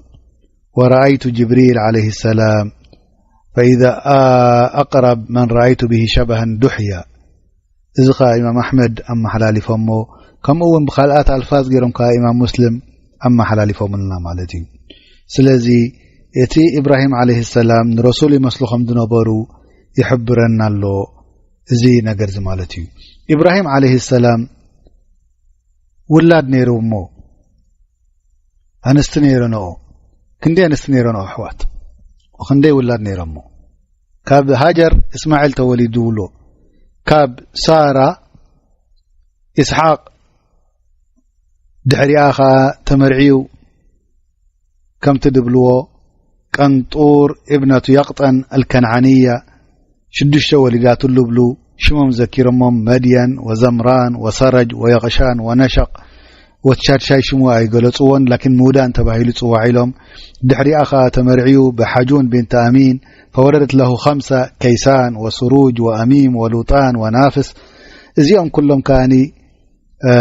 ورأيت جبريل عليه السلام فإذا، آه، أقرب من رأيت به شبها دحية. እዚ ኸኣ ኢማም ኣሕመድ ኣመሓላሊፎሞ፣ ከምኡ እውን ብኻልኣት ኣልፋዝ ገይሮም ከኣ ኢማም ሙስሊም ኣመሓላሊፎምልና ማለት እዩ። ስለዚ እቲ ኢብራሂም ዓለይሂ ሰላም ንረሱል ይመስሉ ከም ዝነበሩ ይሕብረና ኣሎ እዚ ነገር እዚ ማለት እዩ። ኢብራሂም ዓለይሂ ሰላም ውላድ ነይሩ እሞ፣ ኣንስቲ ነይረንኦ። ክንደይ ኣንስቲ ነይረንኦ ኣሕዋት? ወክንደይ ውላድ ነይሮሞ? ካብ ሃጀር እስማዒል ተወሊዱ ዝብሎ፣ ካብ ሳራ ኢስሓቅ፣ ድሕሪኣ ኸኣ ተመርዕዩ፣ ከምቲ ድብልዎ ቀንጡር እብነቱ የቅጠን ኣልከንዓንያ ሽዱሽተ ወሊዳትሉ እብሉ። ሽሞም ዘኪሮሞም፣ መድየን ወዘምራን ወሰረጅ ወየቕሻን ወነሸቕ። ወትሻድሻይ ሽሙ ኣይገለጽዎን፣ ላኪን ምውዳን ተባሂሉ ጽዋዕ ኢሎም። ድሕሪኣ ኸኣ ተመርዕዩ ብሓጁን ቢንት ኣሚን፣ ፈወለደት ለሁ ኸምሰ፣ ከይሳን ወስሩጅ ወኣሚም ወሉጣን ወናፍስ። እዚኦም ኩሎም ከኣኒ፣ እ፣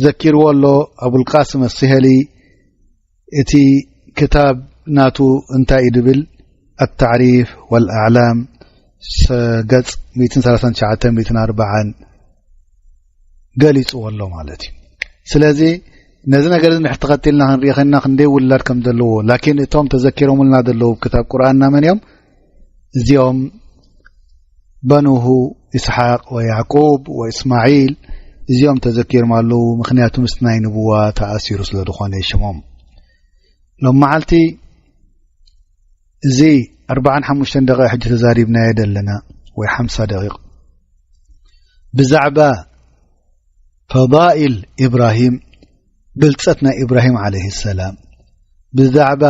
ዘኪርዎ ኣሎ ኣቡልቃስም ኣስሄሊ። እቲ ክታብ ናቱ እንታይ እዩ ድብል? ኣታዕሪፍ ወልኣዕላም፣ ሰ-፣ ገጽ ሚእትን ሰላሳን ትሽዓተን ሚእትን ኣርባዓን ገሊጽዎ ኣሎ ማለት እዩ። ስለዚ ነዚ ነገር እዚ ንድሕር ተኸቲልና ክንርኢ ኸንና ክንደይ ውላድ ከም ዘለዎ፣ ላኪን እቶም ተዘኪሮምልና ዘለዉ ክታብ ቁርኣንና መን እዮም? እዚኦም በኑሁ ኢስሓቅ ወያዕቁብ ወእስማዒል፣ እዚኦም ተዘኪሮም ኣለዉ። ምኽንያቱ ምስቲ ናይ ንቡዋ ተኣሲሩ ስለ ዝኾነ ሽሞም። ሎም መዓልቲ እዚ ኣርባዓን ሓሙሽተን ደቂቕ ሕጂ ተዛሪብናዮ ዘለና ወይ ሓምሳ ደቂቕ ብዛዕባ ፈዳኢል ኢብራሂም፣ ብልጸት ናይ ኢብራሂም ዓለይሂ ሰላም፣ ብዛዕባ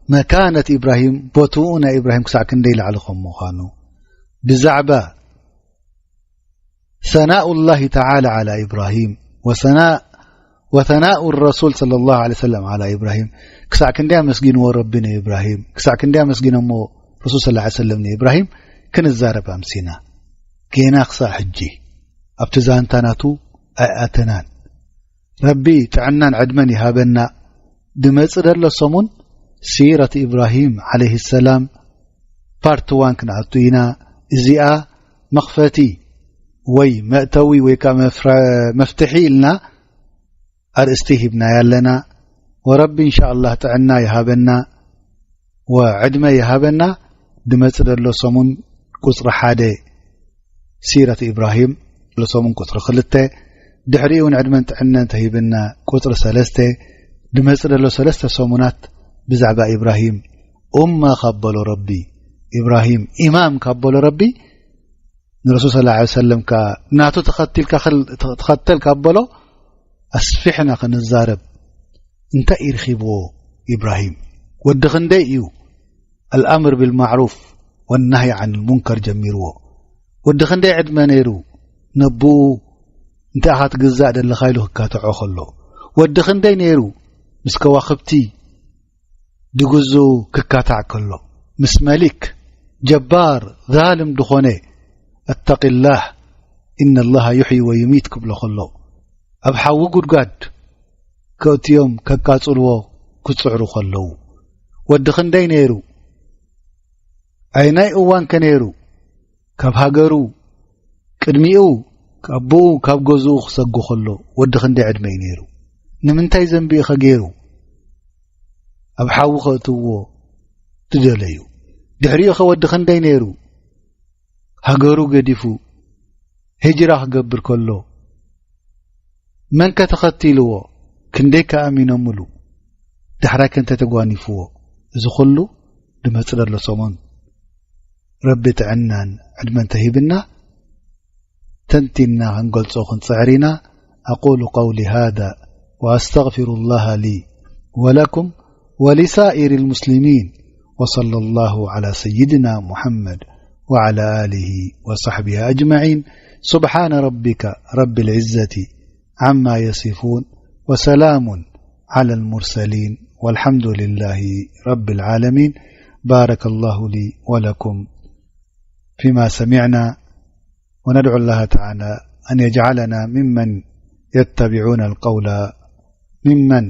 መካነት ኢብራሂም፣ ቦትኡ ናይ ኢብራሂም ክሳዕ ክንደይ ላዕሊ ከም ምዃኑ፣ ብዛዕባ ሰናኡ ላሂ ተዓላ ዓላ ኢብራሂም ወሰና-፣ ወሰናኡ ረሱል ሰለላሁ ዐለይሂ ወሰለም ዓላ ኢብራሂም፣ ክሳዕ ክንደይ ኣመስጊንዎ ረቢ ንኢብራሂም፣ ክሳዕ ክንደይ ኣመስጊኖሞ ረሱል ሰለላሁ ዐለይሂ ወሰለም ንኢብራሂም ክንዛረብ ኣምሲና። ጌና ክሳዕ ሕጂ ኣብቲ ዛንታ ናቱ ኣይኣተናን። ረቢ ጥዕናን ዕድመን ይሃበና። ድመጽእ ደሎ ሰሙን ሲረት ኢብራሂም ዓለይሂ ሰላም ፓርት ዋን ክንኣቱ ኢና። እዚኣ መኽፈቲ ወይ መእተዊ ወይ ከኣ መፍረ-፣ መፍትሒ ኢልና ኣርእስቲ ሂብናያ ኣለና። ወረቢ እንሻ ኣላህ ጥዕና ይሃበና ወዕድመ ይሃበና። ድመጽእ ደሎ ሰሙን ቁጽሪ ሓደ ሲረት ኢብራሂም፣ ሰሙን ቁጽሪ ክልተ፣ ድሕሪኡ እውን ዕድመን ጥዕናን ተሂብና ቁጽሪ ሰለስተ፣ ድመጽእ ደሎ ሰለስተ ሰሙናት ብዛዕባ ኢብራሂም ኡማ ካብ በሎ ረቢ፣ ኢብራሂም ኢማም ካብ በሎ ረቢ፣ ንረሱል ሰለላሁ ዐለይሂ ወሰለም ከኣ ናቱ ተኸቲልካ ክል-፣ ተኸተል ካብ በሎ ኣስፊሕና ክንዛረብ። እንታይ እዩ ረኺብዎ ኢብራሂም? ወዲ ክንደይ እዩ ኣልኣምር ቢልማዕሩፍ ወናህይ ዓን ልሙንከር ጀሚርዎ? ወዲ ክንደይ ዕድመ ነይሩ ነብኡ እንታይ ኢኻ ትግዛእ ደለኻ ኢሉ ክካትዖ ከሎ? ወዲ ክንደይ ነይሩ ምስ ከዋኽብቲ ድግዝኡ ክካታዕ ከሎ? ምስ መሊክ ጀባር ዛልም ድኾነ፣ "እተቂላህ ኢነላሃ ዩሕዪ ወዩሚት" ክብሎ ከሎ? ኣብ ሓዊ ጉድጓድ ከእትዮም ከቃጽልዎ ክጽዕሩ ከለዉ? ወዲ ክንደይ ነይሩ? ኣየናይ እዋንከ ነይሩ? ካብ ሃገሩ፣ ቅድሚኡ ካብ ኣቦኡ ካብ ገዝኡ ክሰጉ ከሎ ወዲ ክንደይ ዕድመ እዩ ነይሩ? ንምንታይ ዘንቢ'ኸ ገይሩ ኣብ ሓዊ ከእትውዎ ዝደለዩ? ድሕሪኡኸ ወዲ ክንደይ ነይሩ ሃገሩ ገዲፉ ሂጅራ ክገብር ከሎ? መንከ ተኸቲልዎ? ክንደይከ ኣሚኖምሉ? ዳሕራይከ እንታይ ተጓኒፍዎ? እዚ ኩሉ ድመጽእ ደሎ ሰሙን ረቢ ጥዕናን ዕድመን ተሂብና ተንቲንና ክንገልጾ ክንጽዕር ኢና። أقول قولي هذا وأستغفر الله لي ولكم ولسائر المسلمين، وصلى الله على سيدنا محمد وعلى آله وصحبه أجمعين. سبحان ربك رب العزة عما يصفون، وسلام على المرسلين، والحمد لله رب العالمين. بارك الله لي ولكم فيما سمعنا، وندعو الله تعالى أن يجعلنا ممن يتبعون القول، ممن